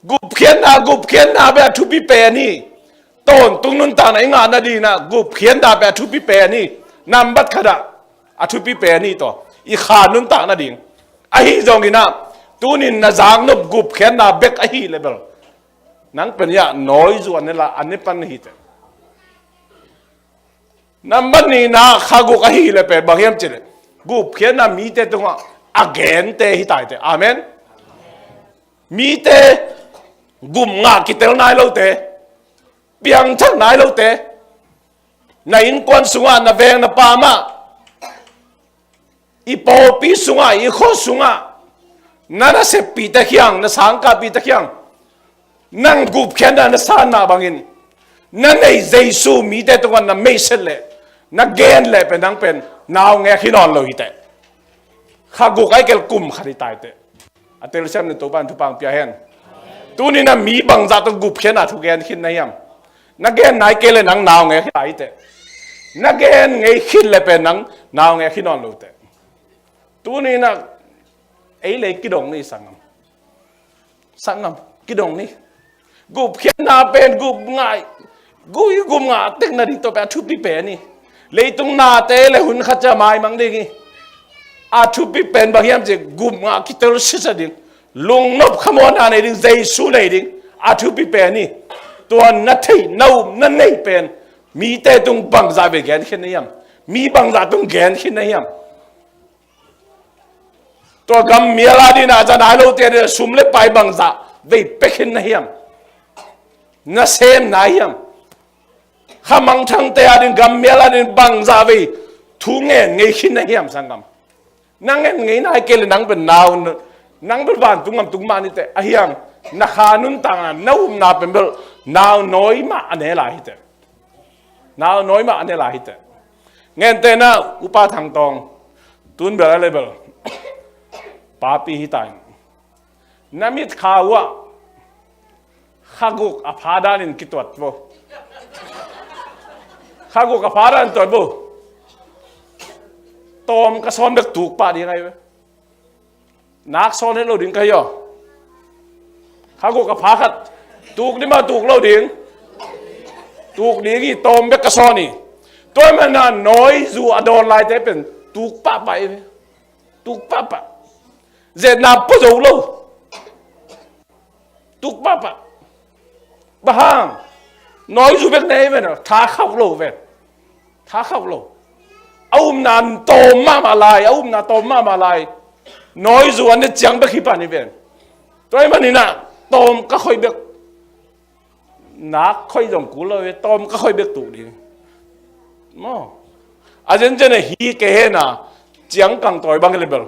Gupkhiatna, gupkhiatna bek a thupi pen hi. Tawntung nuntakna i ngah nading in ah gupkhiatna bek a thupi pen hi. Nambat khat ah a thupi pen hi tawh, i kha nuntak nading. Ahi zongin ah, tuni in na zaknop gupkhiatna bek ahih leh bel, nang pen hiah nawizu a ne la, a ne pan hi teh. Nambat nihna, kha guk ahih leh pen bang hiam cih leh, gupkhiatna mite tungah a gente hi ta hi teh. Amen. Mite gup ngah kitel nai lote, Piangthak nai lote, na innkuan sungah, na veng na pamah, i pawlpi sungah, i khua sungah, na naseppihte kiang, na sangkahpihte kiang nang gupkhiatna na san mah bangin, na neih Jesu mite tungah na meiset leh, na gen leh pen nang pen naungek hi nawn lo hi teh. Kha guk ahih kei leh kum khat hi ta hi teh. A telsiam ni, Topa'n thupha hong pia hen. Tuni-in ah mi bangzah tawh gupkhiatna thu gen khin na hiam? Na gen nai kei leh nang naungek hi ta hi teh. Na gen ngei khit leh pen nang naungek hi nawn lo teh. Tuni-in ah ei le ei kidong ni, sanggam. Sanggam, kidong ni. Gupkhiatna pen gupngah, gui gupngah tek nading tawh pen a thupi pen hi. Leitung nate le hun khat ciang maimang ding hi. A thupi pen bang hiam cih leh gupngah kitel sisan ding, lungnop khamuanna nei ding, Jesu nei ding, a thupi pen hi. Tua na theih, na up, na neih pen mite tung bangzah vei gen khin na hiam? Mi bangzah tung gen khin na hiam? Tua gam mial adingin a za nai lote adingin sum le pai bangzah vei pia khin na hiam? Na sem na hiam? Kha mangthangte adingin, gam mial adingin bangzah vei thu ngen ngei khin na hiam, sanggam? Na ngen ngei nai kei leh nang pen nau, nang pen vantung gam tung mah ni teh. Ahi hang na kha nuntakna, na upna pen bel nau nawi mah a ne lai hi teh. Nau nawi mah a ne lai hi teh. Gentehna, Upa Thang Tawng, tun bel a le bel papi hi ta in, na mitkha uh ah kha guk a pha danin kituat vo. Kha guk a pha danin tuat vo. Tawm ka sawn bek tuk pah ding ahi ve. Nak sawn het lo ding ka hi aw. Kha guk a pha khat tuk ding maw, tuk lo ding? Tuk ding hi, tawm bek ka sawn hi. Tua ahih manin ah nawizu a dawn laite pen tuk pahpah hi ve. Tuk pahpah. Zetna pua zo lo. Tuk pahpah. Bang hang? Nawizu bek nei ven, tha khauh lo ven. Tha khauh lo. A upna tawm mahmah lai, a upna tawm mahmah lai. Nawizu a ne ciang bek hi pan hi ven. Tua ahih manin ah tawm ka khoih bek. Nak khoih zong kul lo hi, tawm ka khoih bek tuk ding. Maw. A zenzen a hi kei hen a, ciang kang tawi bang le bel,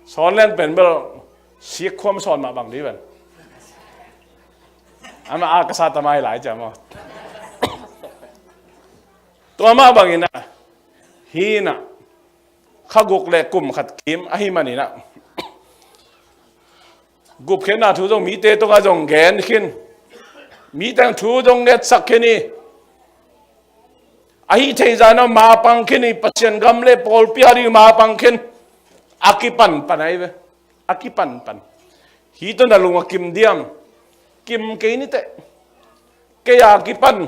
sawn lian pen bel sik khuam sawn mah bang dih ven. Amah a ka sa tamai lai ciang maw. Tua mah bangin ah, hi in ah, kha guk le kum khat kim ahih manin ah, gupkhiatna thu zong mite tungah zong gen khin. Mite thu zong ngetsak khin hi. Ahi theih zah in ah mapang khin hi, Pasian gam le pawlpi ading mapang khin. A kipanpan ahi ve. A kipanpan. Hi tawh na lung a kim diam? Kim kei ni teh. Kei a kipan.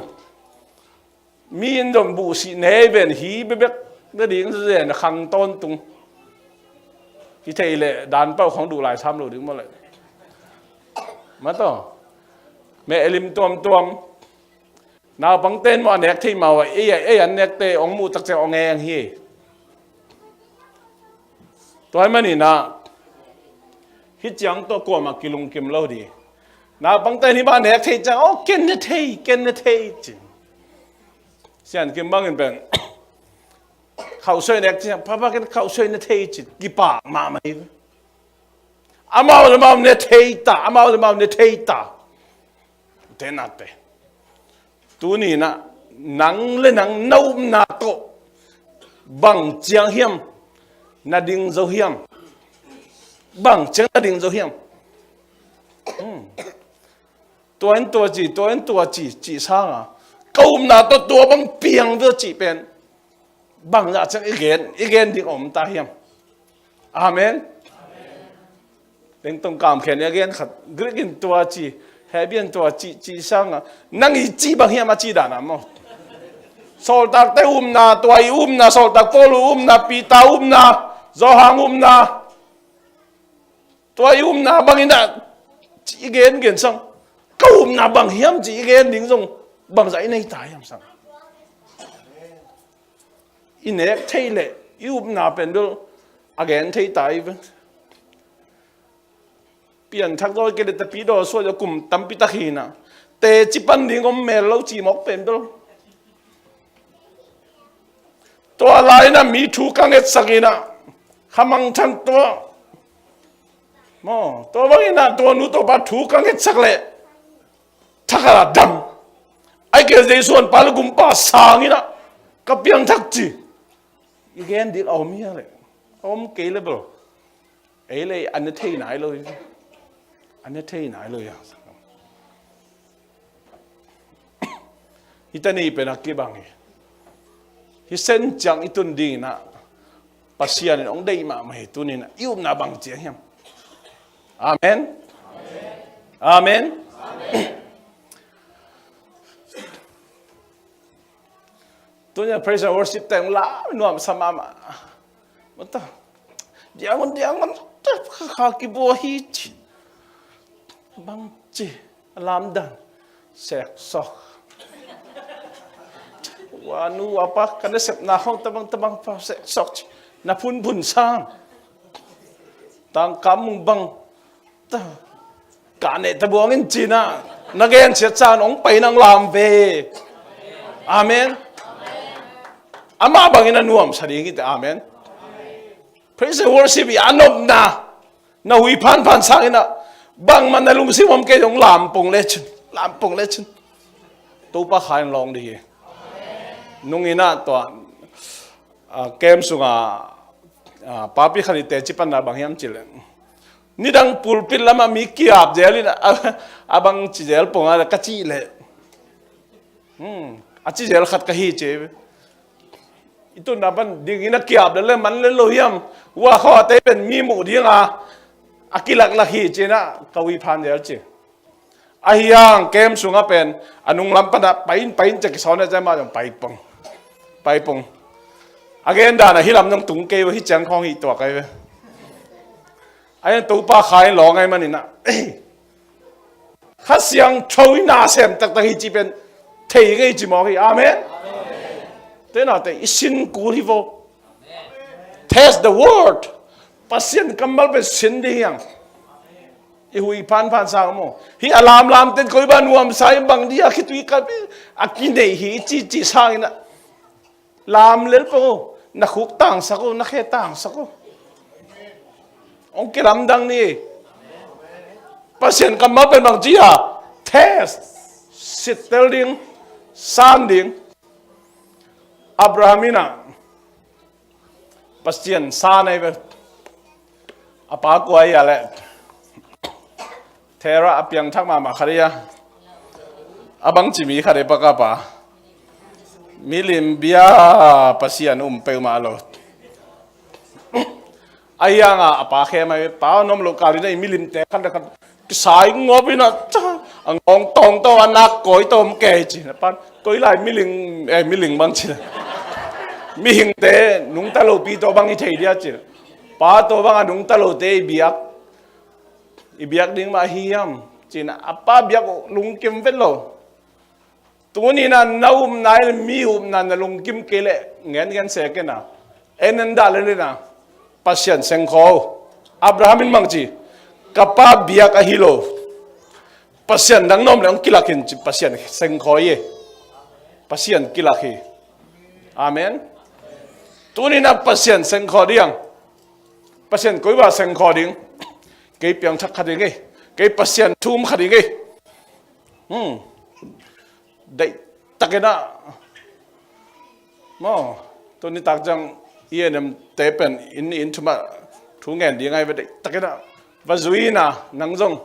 Mi in zong buhsih nei ven, hi bekbek nading zen a khang tawntung. Hi thei leh dan pauh khong duh lai sam lo ding maw leh. Mah tawh. Meh lim tuamtuam. Naupangte in maw a nek thei mah uh a, ei, ei an nekte hong muh tak ciang hong eng hi. Tua ahih manin ah, hih ciang tawh kuamah kilungkim lo dih. Naupangte in hih bang nek thei ciang, "Oh, ken ne thei, ken ne thei," ci. Sian Kim bangin pen, khauhsuai nek ciang, "Papa, ken khauhsuai ne thei," ci. Kipak mahmah hi. Amau le amau ne thei ta, amau le amau ne thei ta. Te nate. Tuni in ah, nang le nang na upna tawh bang ciang hiam na ding zo hiam? Bang ciang na ding zo hiam? Hmm. Tua in tua ci, tua in tua ci, cih sangin, ka upna tawh tua bang piang ve cih pen bangzah ciang i gen, i gen ding om ta hiam? Amen. Tengtong kamkhiat in a gen khat, Greek in tua ci, Hebrew in tua ci, cih sangin, nang i cih bang hiam a cih dan ah maw? Sawltakte upna, tua i upna, Sawltak Paul upna, Peter upna, Johan upna, tua i upna bangin ah, ci i gen gen sang. Ka upna bang hiam ci i gen ding zong bangzah i nei ta hiam sang. I nek thei leh i upna pen bel a gen thei ta hi ve. Pianthak zaw kei leh tapidaw suah zaw kum tampi tak hi in ah, teci pan ding om mel lo ci mawk pen bel. Tua lai-in ah mi thu ka ngetsak in ah, khamangthang tua. Maw, tua bangin ah tua nu tua pa thu ka ngetsak leh thakhat ah dam. Ahih kei leh Jesu honpa leh gumpa sang in ah ka piangthak ci. I gen dik a om hia leh? A om kei leh bel. Ei leh a ne thei nai lo hi. A ne thei nai lo hi. Hih teni pen a kibang hi. Hih sen ciang i tun dingin ah Pasian in hong deih mahmah hi. Tuni-in ah i upna bang ci hiam? Amen. Amen. Tuni-in ah praise and worship teng la nuamsa mahmah. Mata. Diangun, diangun. Kha kibua hi ci. Bang ci. A lamdan. Seksok. Wa nu wa pa, ka nasepna khawng tabang tabang pa seksok ci. Na phunphun sang. Tangkam mung bang. Ta. Ka neh tabuang in ci-in ah. Na gen siat sa-in hong pai nang lam ve. Amen. Amah bangin a nuamsa ding hi teh. Amen. Praise and worship hi a nopna. Na hui phanphan sang in ah, bangmah na lungsim om kei zong lampong lecin, lampong lecin. Topa kha in lawng ding hi. Nung in ah tua, ah, camp sungah, ah, papi khat i teci panna bang hiam cih leh, nidang pulpit lamah mi kiap zel in ah, a bang ci zel pong a ka cih leh. Hmm, a ci zel khat ka hi ci. I tunna pan dingin a kiap lel le man lel lo hiam? Wa khawh a tei pen mi muh dinga a kilaklak hi ci-in ah ka hui phan zel ci. Ahi hang camp sungah pen a nunglam panah pai in pai in ci a kisawn a, ci a mah zong pai pong. Pai pong. A gen dan ah hih lam zong tung kei uh, hih ciang khawng hih tuak ahi ve. Ahi hang Topa kha in lawng ahih manin ah. Kha Siangtho in na sem taktak hi cih pen thei ngei ci mawk hi. Amen. Te nate i sin kul hi vo. Test the word. Pasian kammal pen sin ding hi hang. I hui phanphan sang maw. Hih a lamlam ten koi bang nuamsa in bang dia khitui kap a kineih hi i cici sangin ah. Lam lel pong o, na khuk tangsak o, na khe tangsak o. Hong kilamdang ni. Pasian kammal pen bang ci a, test, sittel ding, san ding. Abraham in ah Pasian san ahi ve. A pa kua hi a leh? Terah a piangthak mahmah khat hi a. A bangci mi khat hi, pa ka pa. Milim bia, Pasian um peuhmah lo. Ahi hang a pa khem ahi, pa a nuam loh kal in ah i milimte khat le khat kisai ngawp in ah, a ngawng tawng tawh a nak kawi tawh om kei ci. Na pan koi lai miling, eh, miling bang ci. Mihingte nungta lopi tawh bang i thei dia ci. Pa tawh bang a nungta lote i biak. I biak ding mah hi hiam? Ci-in ah a pa biak uh lungkim vet lo. Tuni-in ah na upna in mi upna na lungkim kei leh ngen ngen se ken a. En en dah lel in ah Pasian sengkhawh. Abraham in bang ci, ka pa biak ahi lo. Pasian dang na om leh hong kilak in ci, Pasian sengkhawh hi. Pasian kilak hi. Amen. Tuni-in ah Pasian sengkhawh ding. Pasian koi bang sengkhawh ding? Kei piangthak kha ding ei. Kei Pasian thu um kha ding ei. Hmm. Deih takin ah. Maw, tuni tak ciang i en em te pen in in thumah thu ngen ding ahi ve, deih takin ah. Va zui in ah, nang zong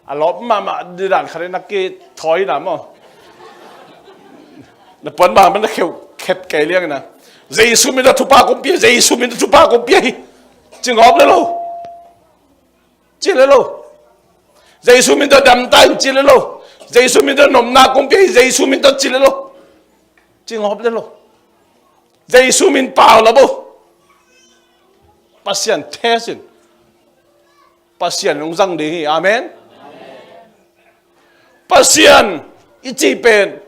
a lawp mahmah ding dan khat in ah kithawi in ah maw. Na puan bang pen na kheu khet kei liang in ah. Jesu min tawh thupha kong pia, Jesu min tawh thupha kong pia hi. Ci ngawp le lo. Ci le lo. Jesu min tawh damta in ci le lo. Jesu min tawh nopna kong pia hi, Jesu min tawh ci le lo. Ci ngawp le lo. Jesu min pau la bo. Pasian test in. Pasian hong zang ding hi. Amen. Pasian i cih pen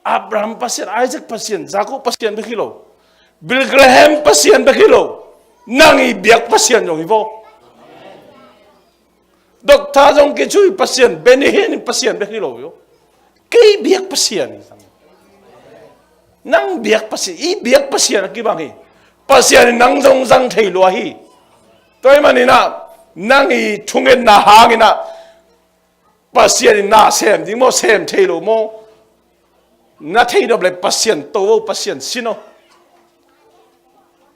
Abraham Pasian, Isaac Pasian, Jacob Pasian bek hi lo. Billy Graham Pasian bek hi lo. Nang i biak Pasian zong hi vo. Doctor zong kici uh hi Pasian, Benny Hinn in Pasian bek hi lo uh. Kei biak Pasian hi. Nang biak Pasian, i biak Pasian a kibang hi. Pasian in nang zong zang thei lua hi. Tua ahih manin ah, nang i thungetna hangin ah, Pasian in na sem ding maw, sem thei lo maw? Na theih nop leh Pasian to o, Pasian sin o.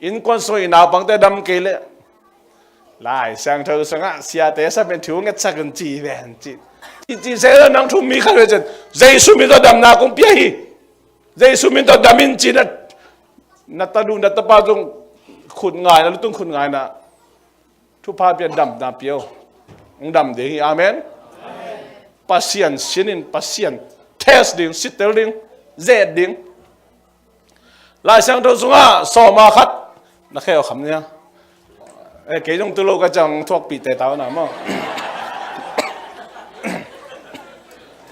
Innkuan sungah i naupangte dam kei leh, Lai Siangtho sungah siate sam in thu ngetsak un ci ven ci. Ci, ci se nang thu mi khat ve cin. Jesu min tawh damna kong pia hi. Jesu min tawh dam in ci na, na tanu, na tapa zong khut ngai na, lutung khut ngai na. Thupha pia, damna pia o. Hong dam ding hi, amen. Pasian sin in, Pasian test ding, sitel ding, zet ding. Lai Siangtho sungah sawm a khat na kheu kham nia. Eh, kei zong tu lo ka ciang thuakpih te tau na maw.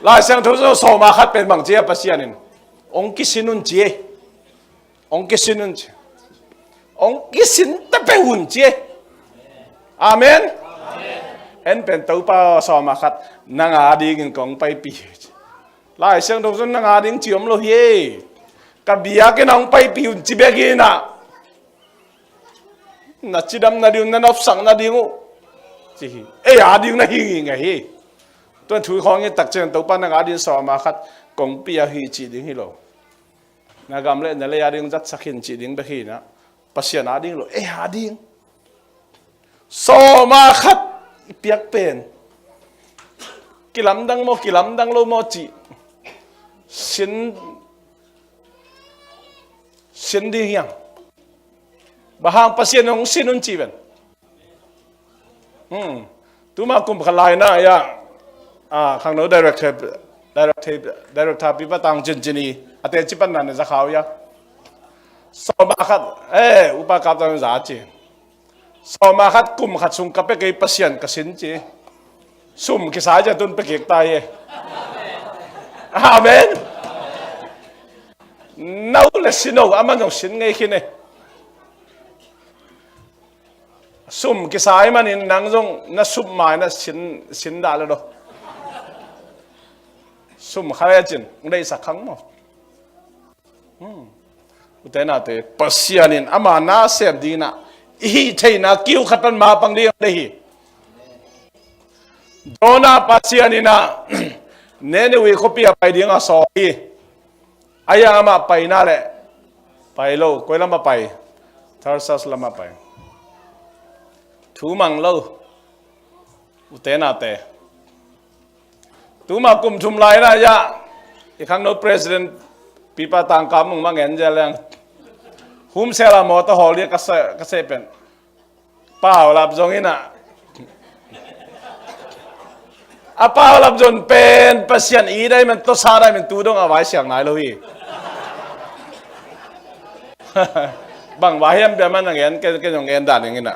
Lai Siangtho sungah sawm a khat pen bang ci a Pasian in, hong kisin un ci. Hong kisin un ci. Hong kisin ta peuh un ci. Amen. En pen Topa aw, sawm a khat nang a dingin kong paipih hi ci. Lai Siangtho sungah nang a ding ci om lo hi. Ka biakinn ah hong paipih un ci bek hi na. Na cidam nading uh, na nopsak nading uh ci hi. Ei a ding na hi ngei hi. Tuan thu khawng i tak ciang Topa nang a ding sawm a khat kong pia hi ci ding hi lo. Na gam le na lei a ding zatsak in ci ding bek hi na. Pasian a ding lo, ei a ding. Sawm a khat i piak pen kilamdang maw, kilamdang lo maw ci. Sin, sin ding hiam? Bang hang Pasian hong sin un ci ven. Hmm. Tuma kum khat lai na ya, ah, khangno director, director, director Pipa Tang Cin Cin i a teci pan na ne za khau ya. Sawm a khat, eh, Upa Kap Tang za ci. Sawm a khat kum khat sung ka pia kei, Pasian ka sin ci. Sum kisai ciang tun pia kik ta hi. Amen. No le sin o, a man zong sin ngei khin e. Sum kisai manin nang zong na sum mai na sin, sin dah le do. Sum kha le cin, deihsak khang maw. Hmm. Ute nate, Pasian in ama na sem ding na, i hih theihna kiu khat pan ma pang ding deih hi. Jonah Pasian in a, Nineveh khuapi a pai ding a sawl hi. A ya amah paina le, pai lo, koi lam a pai, Tarsas lam a pai. Thu mang lo, ute nate. Tuma kum thum lai na ya, i khangno president Pipa Tang Kam Mung mang en zel leng. Hum sel a mawtaw hawl dia ka se, ka se pen. Paulap zong in a. A paulap zong pen Pasian i dai men, to sa dai men, tu dong a vai siang nai lo hi. Bang vai hiam bia man a ngen, ken, ken zong ngen dan ing in a.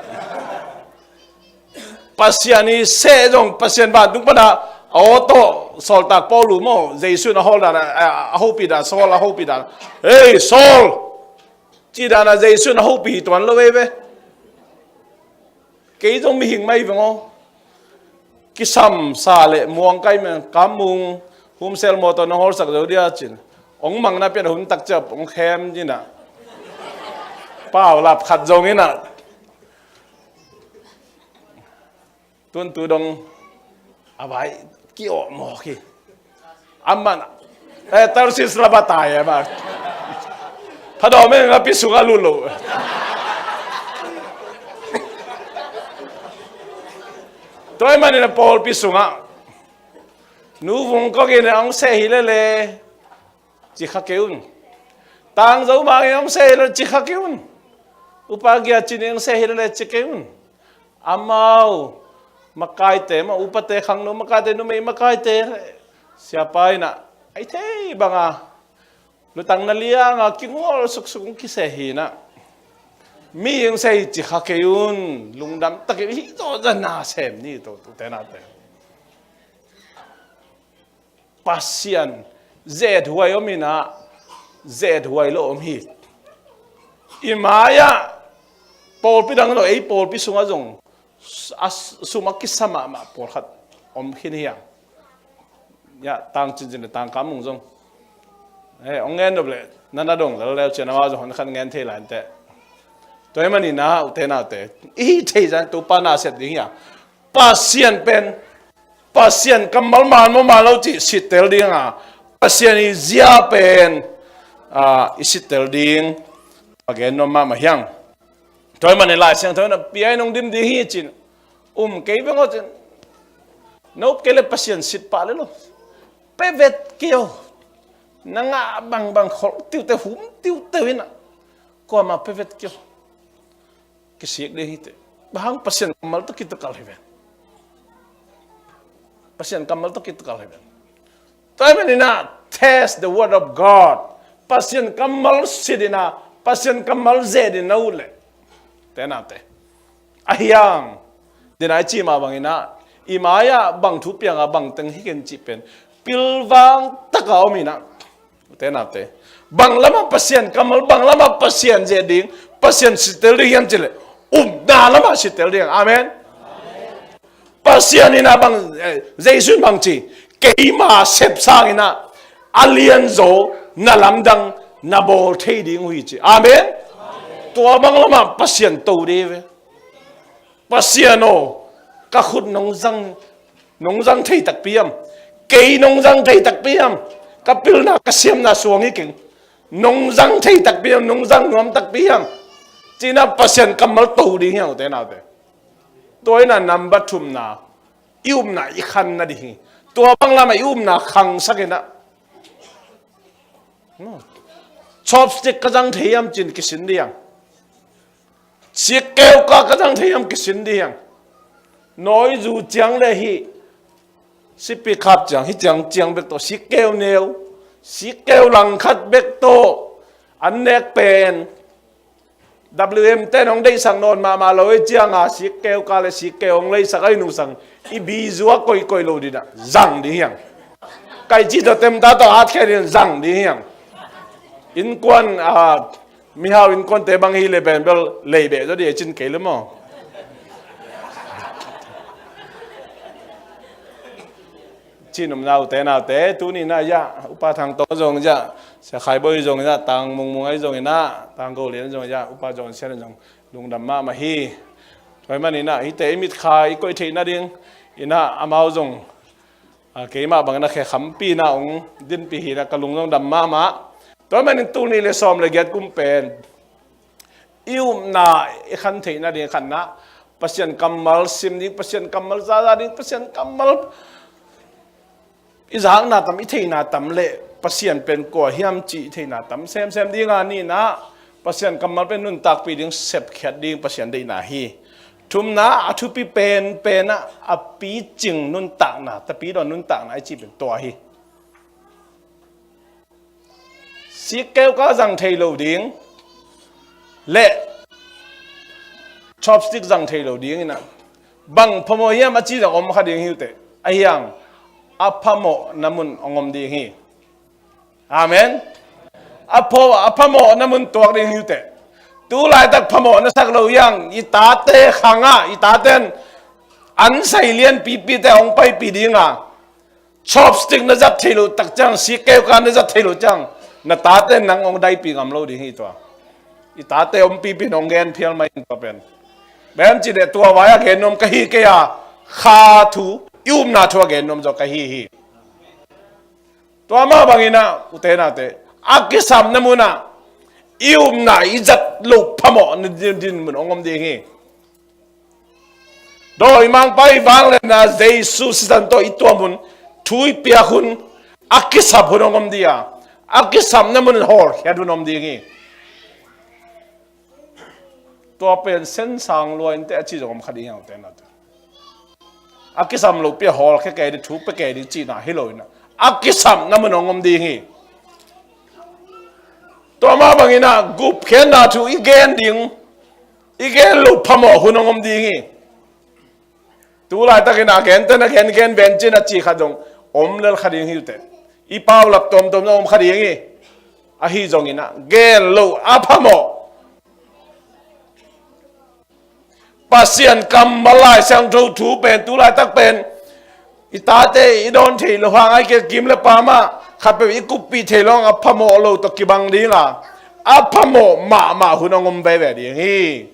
Pasian i seh zong, Pasian vantung pan a, a aw tawh, sawltak Paulu maw, Jesu in a hawl dan a, a, a hopih dan, Saul a hopih dan. Hei, Saul! Cih dan a Jesu in a hopih tuan lo veve. Kei zong mihing mah hi veng aw. Kisam sa le muang kai men, Kam Mung, hum sel mawtaw nong hawlsak zo dia cin. Ong mang na pian hun tak ciang ong khem ding a. Paulap khat zong in a. Tun tu dong a vai ki-awh mawk hi. Amah, eh, Tarsis lam a tai amah. Phadawm e, ngapi sungah lut lo. Tua ahih manin a pawlpi sungah, Nu Vung Kok in a hong seh hi lele, ci kha kei un. Tang Zo Mang in hong seh hi lele, ci kha kei un. Upa Gia Cin in hong seh hi lele, ci kei un. Amau makaite, ma upate, khangno makaite, numei makaite, siapa in a, ai thei bang a, lutang na liang a, kingol suksuk, kiseh hi na. Mi hong seh hi ci kha kei un, lungdam takin hi zaw zan na sem ni, to, to, te na te. Pasian, zehhuai om in a, zehhuai lo om hi. I mai-ah, pawlpi dang lo, ei pawlpi sungah zong, a sum a kisa mahmah pawlkhat om khin hi hang. Ya, tang cincin le tang kam mung zong. Eh, ong ngen nop le, na na dong lel leu cian ama zong hon khat ngen thei lai inteh. Tua hi manin ah, ute naute, i thei zan Topa na sep ding hi a. Pasian pen, Pasian kammal man maw man lo cih sittel ding a. Pasian i zia pen, ah, i sittel ding. A gen nuam mahmah hi hang. Tua hi manin Lai Siangtho in a pia in hong dim ding hi cin. Um kei beng aw cin. Na up kei le Pasian sit pah le lo. Pe vet kei aw. Na ngah bangbang kholh tiute hum tiute in a. Kuamah pe vet kei aw. Kisik ding hi teh. Bang hang Pasian kammal tawh kitakal hi ven. Pasian kammal tawh kitakal hi ven. Tua hi manin ah, test the word of God. Pasian kammal sit in ah, Pasian kammal zet in na ut leh. Te na te. A hi hang. Dena i ci mah bangin ah, i mai-ah bang thu piang a bang teng hi ken cih pen. Pilvang taka om in ah. Te na te. Bang lamah Pasian kammal, bang lamah Pasian zet ding, Pasian sittel ding hiam cih leh. Upna lamah sittel ding. Amen. Pasian in ah bang, eh, Jesu in bang ci, keima sep sangin ah, a lianzaw, na lamdang, na bawl thei ding uh hi ci. Amen. Tua bang lamah Pasian to ding ve. Pasian aw, ka khut nong zang, nong zang thei takpi hiam? Kei nong zang thei takpi hiam? Ka pilna, ka siamna suang hi keng. Nong zang thei takpi hiam? Nong zang nuam takpi hiam? Ci-in ah Pasian kammal to ding hi hang ute naute. Tua in ah number thumna, i upna i khan nading hi. Tua bang lamah i upna khangsak in ah. Chopstick ka zang thei hiam cin kisin ding hang. Sikkeu ka ka zang thei hiam kisin ding hang. Nawi zu ciang le hi. Sipi khap ciang, hi ciang ciang bek tawh. Sikkeu neu. Sikkeu langkhat bek tawh. An nek pen. W M te nong deihsak nawn mahmah lo ei cianga, sikkeu ka le sikkeu hong leisak ei nusang, i bizu a koikoi lo dinah, zang ding hiang. Kai ci tawh temta tawh hatkhe din zang ding hiang. Innkuan, a, mihau innkuante bang hi le benbel lei beh zaw di ei cin kei le maw. Cih nopna ute naute, tuni nah iah, Upa Thang Tawng zong iah, Sia Khai Bawi zong iah, Tang Mung Mung ahi zong inah, Tang Go Lian zong iah, Upa John Sian zong lungdam mahmah hi. Tua hi man inah, hihte i mitkha i koih theih nading inah, amau zong, a, keimah bang inah khe khampi inah hong dinpih hi inah ka lung zong dam mahmah. Tua hi manin tul nih le sawm le giat kum pen, i upna i khan theih nading khatna, Pasian kammal sim ding, Pasian kammal zaza ding, Pasian kammal i zakna tam, i theihna tam le Pasian pen kua hiam cih i theihna tam semsem dinga nihna, Pasian kammal pen nuntakpih ding, sepkhiat ding Pasian deihna hi. Thumna, a thupi penpen ah, a picing nuntakna, tapidawn nuntakna i cih pen tua hi. Sikkeu ka zang thei lo ding le chopstick zang thei lo ding inah, bang phamawh hiam a ci zong om kha ding hi uh teh. Ahi hang a phamawhna mun hong om ding hi. Amen. A pha, a phamawhna mun tuak ding hi uh teh. Tu laitak phamawh na sak lo hiang, i tate khangah, i taten an sai lianpipite hong paipih dinga, chopstick na zat thei loh tak ciang, sikkeu ka na zat thei loh ciang, na tate nang hong daipih ngam lo ding hi tua. I tate ompipih in hong gen phial mai in tua pen. Bem ci deh tua vai a gen nuam ka hi kei a, kha thu, i upna thu a gen nuam zaw ka hi hi. Tua mah bangin ah, ute nate, a kisapna munah, i upna i zat loh phamawh na din, din mun hong om ding hi. Dawimangpa i vangliatna Jesu sisan tawh i tuam hun, thu i piak hun, a kisap hun hong om ding a, a kisapna mun hawlkhiat hun om ding hi. Tua pen sensang lua inteh a ci zong om kha ding hi hang ute nate. A kisam lopi a hawlkhia kei ding, thu pia kei ding cihna hi lo inah, a kisapna mun hong om ding hi. Tua mah bangin ah gupkhiatna thu i gen ding, i gen loh phamawh hun hong om ding hi. Tu laitakin a gente na gen gen ven cin a cih khat zong om lel kha ding hi uh teh. I paulap tuamtuam zong om kha ding hi. Ahi zongin ah gen loh a phamawh, Pasian kammal Lai Siangtho thu pen tu laitak pen i tate i dawn thei lo hang, ahih kei leh kim le pam ah khatpeuh i kuppih thei lo hang a phamawh lo tawh kibang ding a, a phamawh mahmah hun hong om veve ding hi.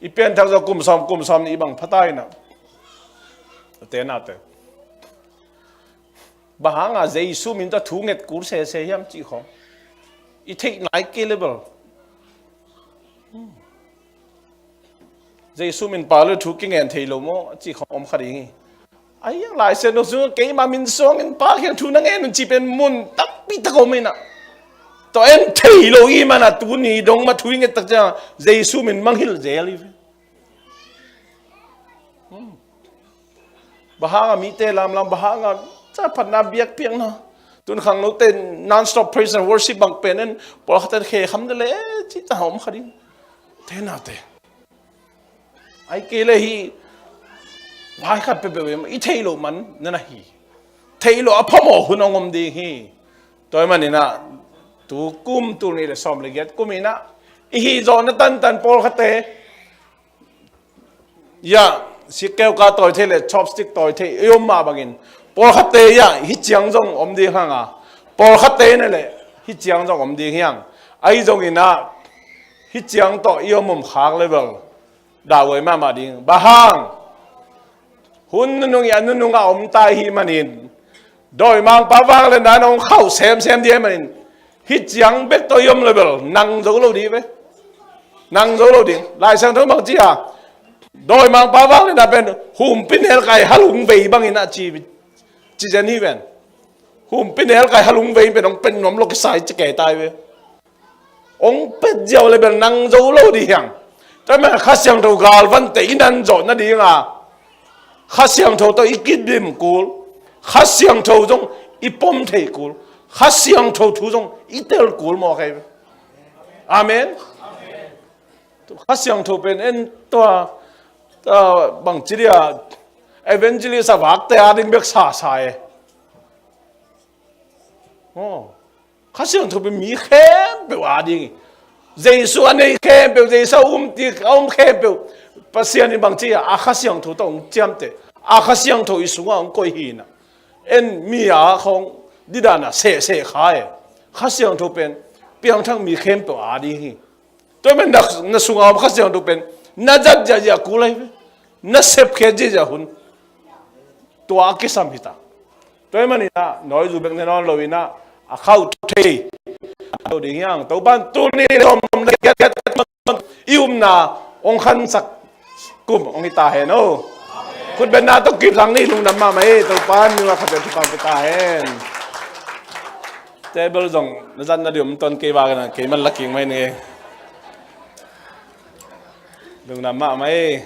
I pianthak zawh kum sawm, kum sawm nih bang pha ta in ah, ute naute, bang hang a Jesu min tawh thu nget kul sese hiam cih khawng i theih nai kei leh bel, Jesu min pau leh thu kingen thei lo maw cih khawng om kha ding hi. Ahi hang Lai Siangtho sungah keima min suangin Pa kiang thu na ngen un cih pen mun tampi tak om in ah, tua en thei lo i hih man a tuni dong mah thu i nget tak ciang Jesu min mangngilh zel hi ve. Bang hang a mite lamlam, bang hang a ca phatna, biakpiakna, tun khangnote non-stop praise and worship bang pen en, pawlkhat ten khe kham de le, eh, cih ta om kha ding. Ute naute, ahih kei leh hih vai khat peuhpeuh i theih loh man na na hi. Theih loh a phamawh hun hong om ding hi. Tua ahih manin ah tu kum, tul nih le sawm le giat kum in ah i hih zawhna tantan pawlkhatte, ya, sikkeu ka tawi thei le chopstick tawi thei i om mah bangin, pawlkhatte, ya, hih ciang zong om ding hang a, pawlkhatte na le hih ciang zong om ding hi hang. Ahi zongin ah hih ciang tawh i om om khak leh bel dahhuai mahmah ding. Bang hang? Hun nunung i a nunung a om ta i hih manin, dawimangpa vangliatna in hong khauh semsem ding ahih manin, hih ciang bek tawh i om leh bel nang zo lo ding ve. Nang zo lo ding. Lai Siangtho bang ci a, dawimangpa vangliatna pen humpinelkai halung vei bangin ah ci, ci zen hi ven. Humpinelkai halung vei pen hong pet nuam lo kisai ci kei ta hi ve. Hong pet ziau leh bel nang zo lo ding hi hang. Tua ahih manin Kha Siangtho galvante i nan zawh nading a, Kha Siangtho tawh i kidim kul, Kha Siangtho zong i pom thei kul, Kha Siangtho thu zong i tel kul mawk hi. Amen. Kha Siangtho pen en tua, tua bangci dia evangelist a vakte a ding bek sasa e. Oh. Kha Siangtho pen mi khempeuh a ding hi. Jesu a nei khempeuh, Jesu a um ti, a um khempeuh, Pasian in bangci a, a Kha Siangtho tawh hong ciamteh, a Kha Siangtho i sungah hong koih hi in ah, en mi a khawng didan a sehseh kha e. Kha Siangtho pen piangthak mi khempeuh a ding hi. Tua ahih manin na, na sungah om Kha Siangtho pen na zat ziahziah kul ahi ve. Na sepkhiat ziahziah hun tua a kisam hi ta. Tua ahih manin ah nawizu bek ne nawn lo in ah, a khauh thei lo ding hi hang. Topa'n tul nih le sawm le giat i upna hong khansak kum hong hi ta hen aw. Khutbetna tawh kip zang ni. Lungdam mahmah hi. Topa'n mi a khat in thupha pia ta hen. Table zong na zat na ding om tuan kei vak in ah, kei man la kik mai ni. Lungdam mahmah hi.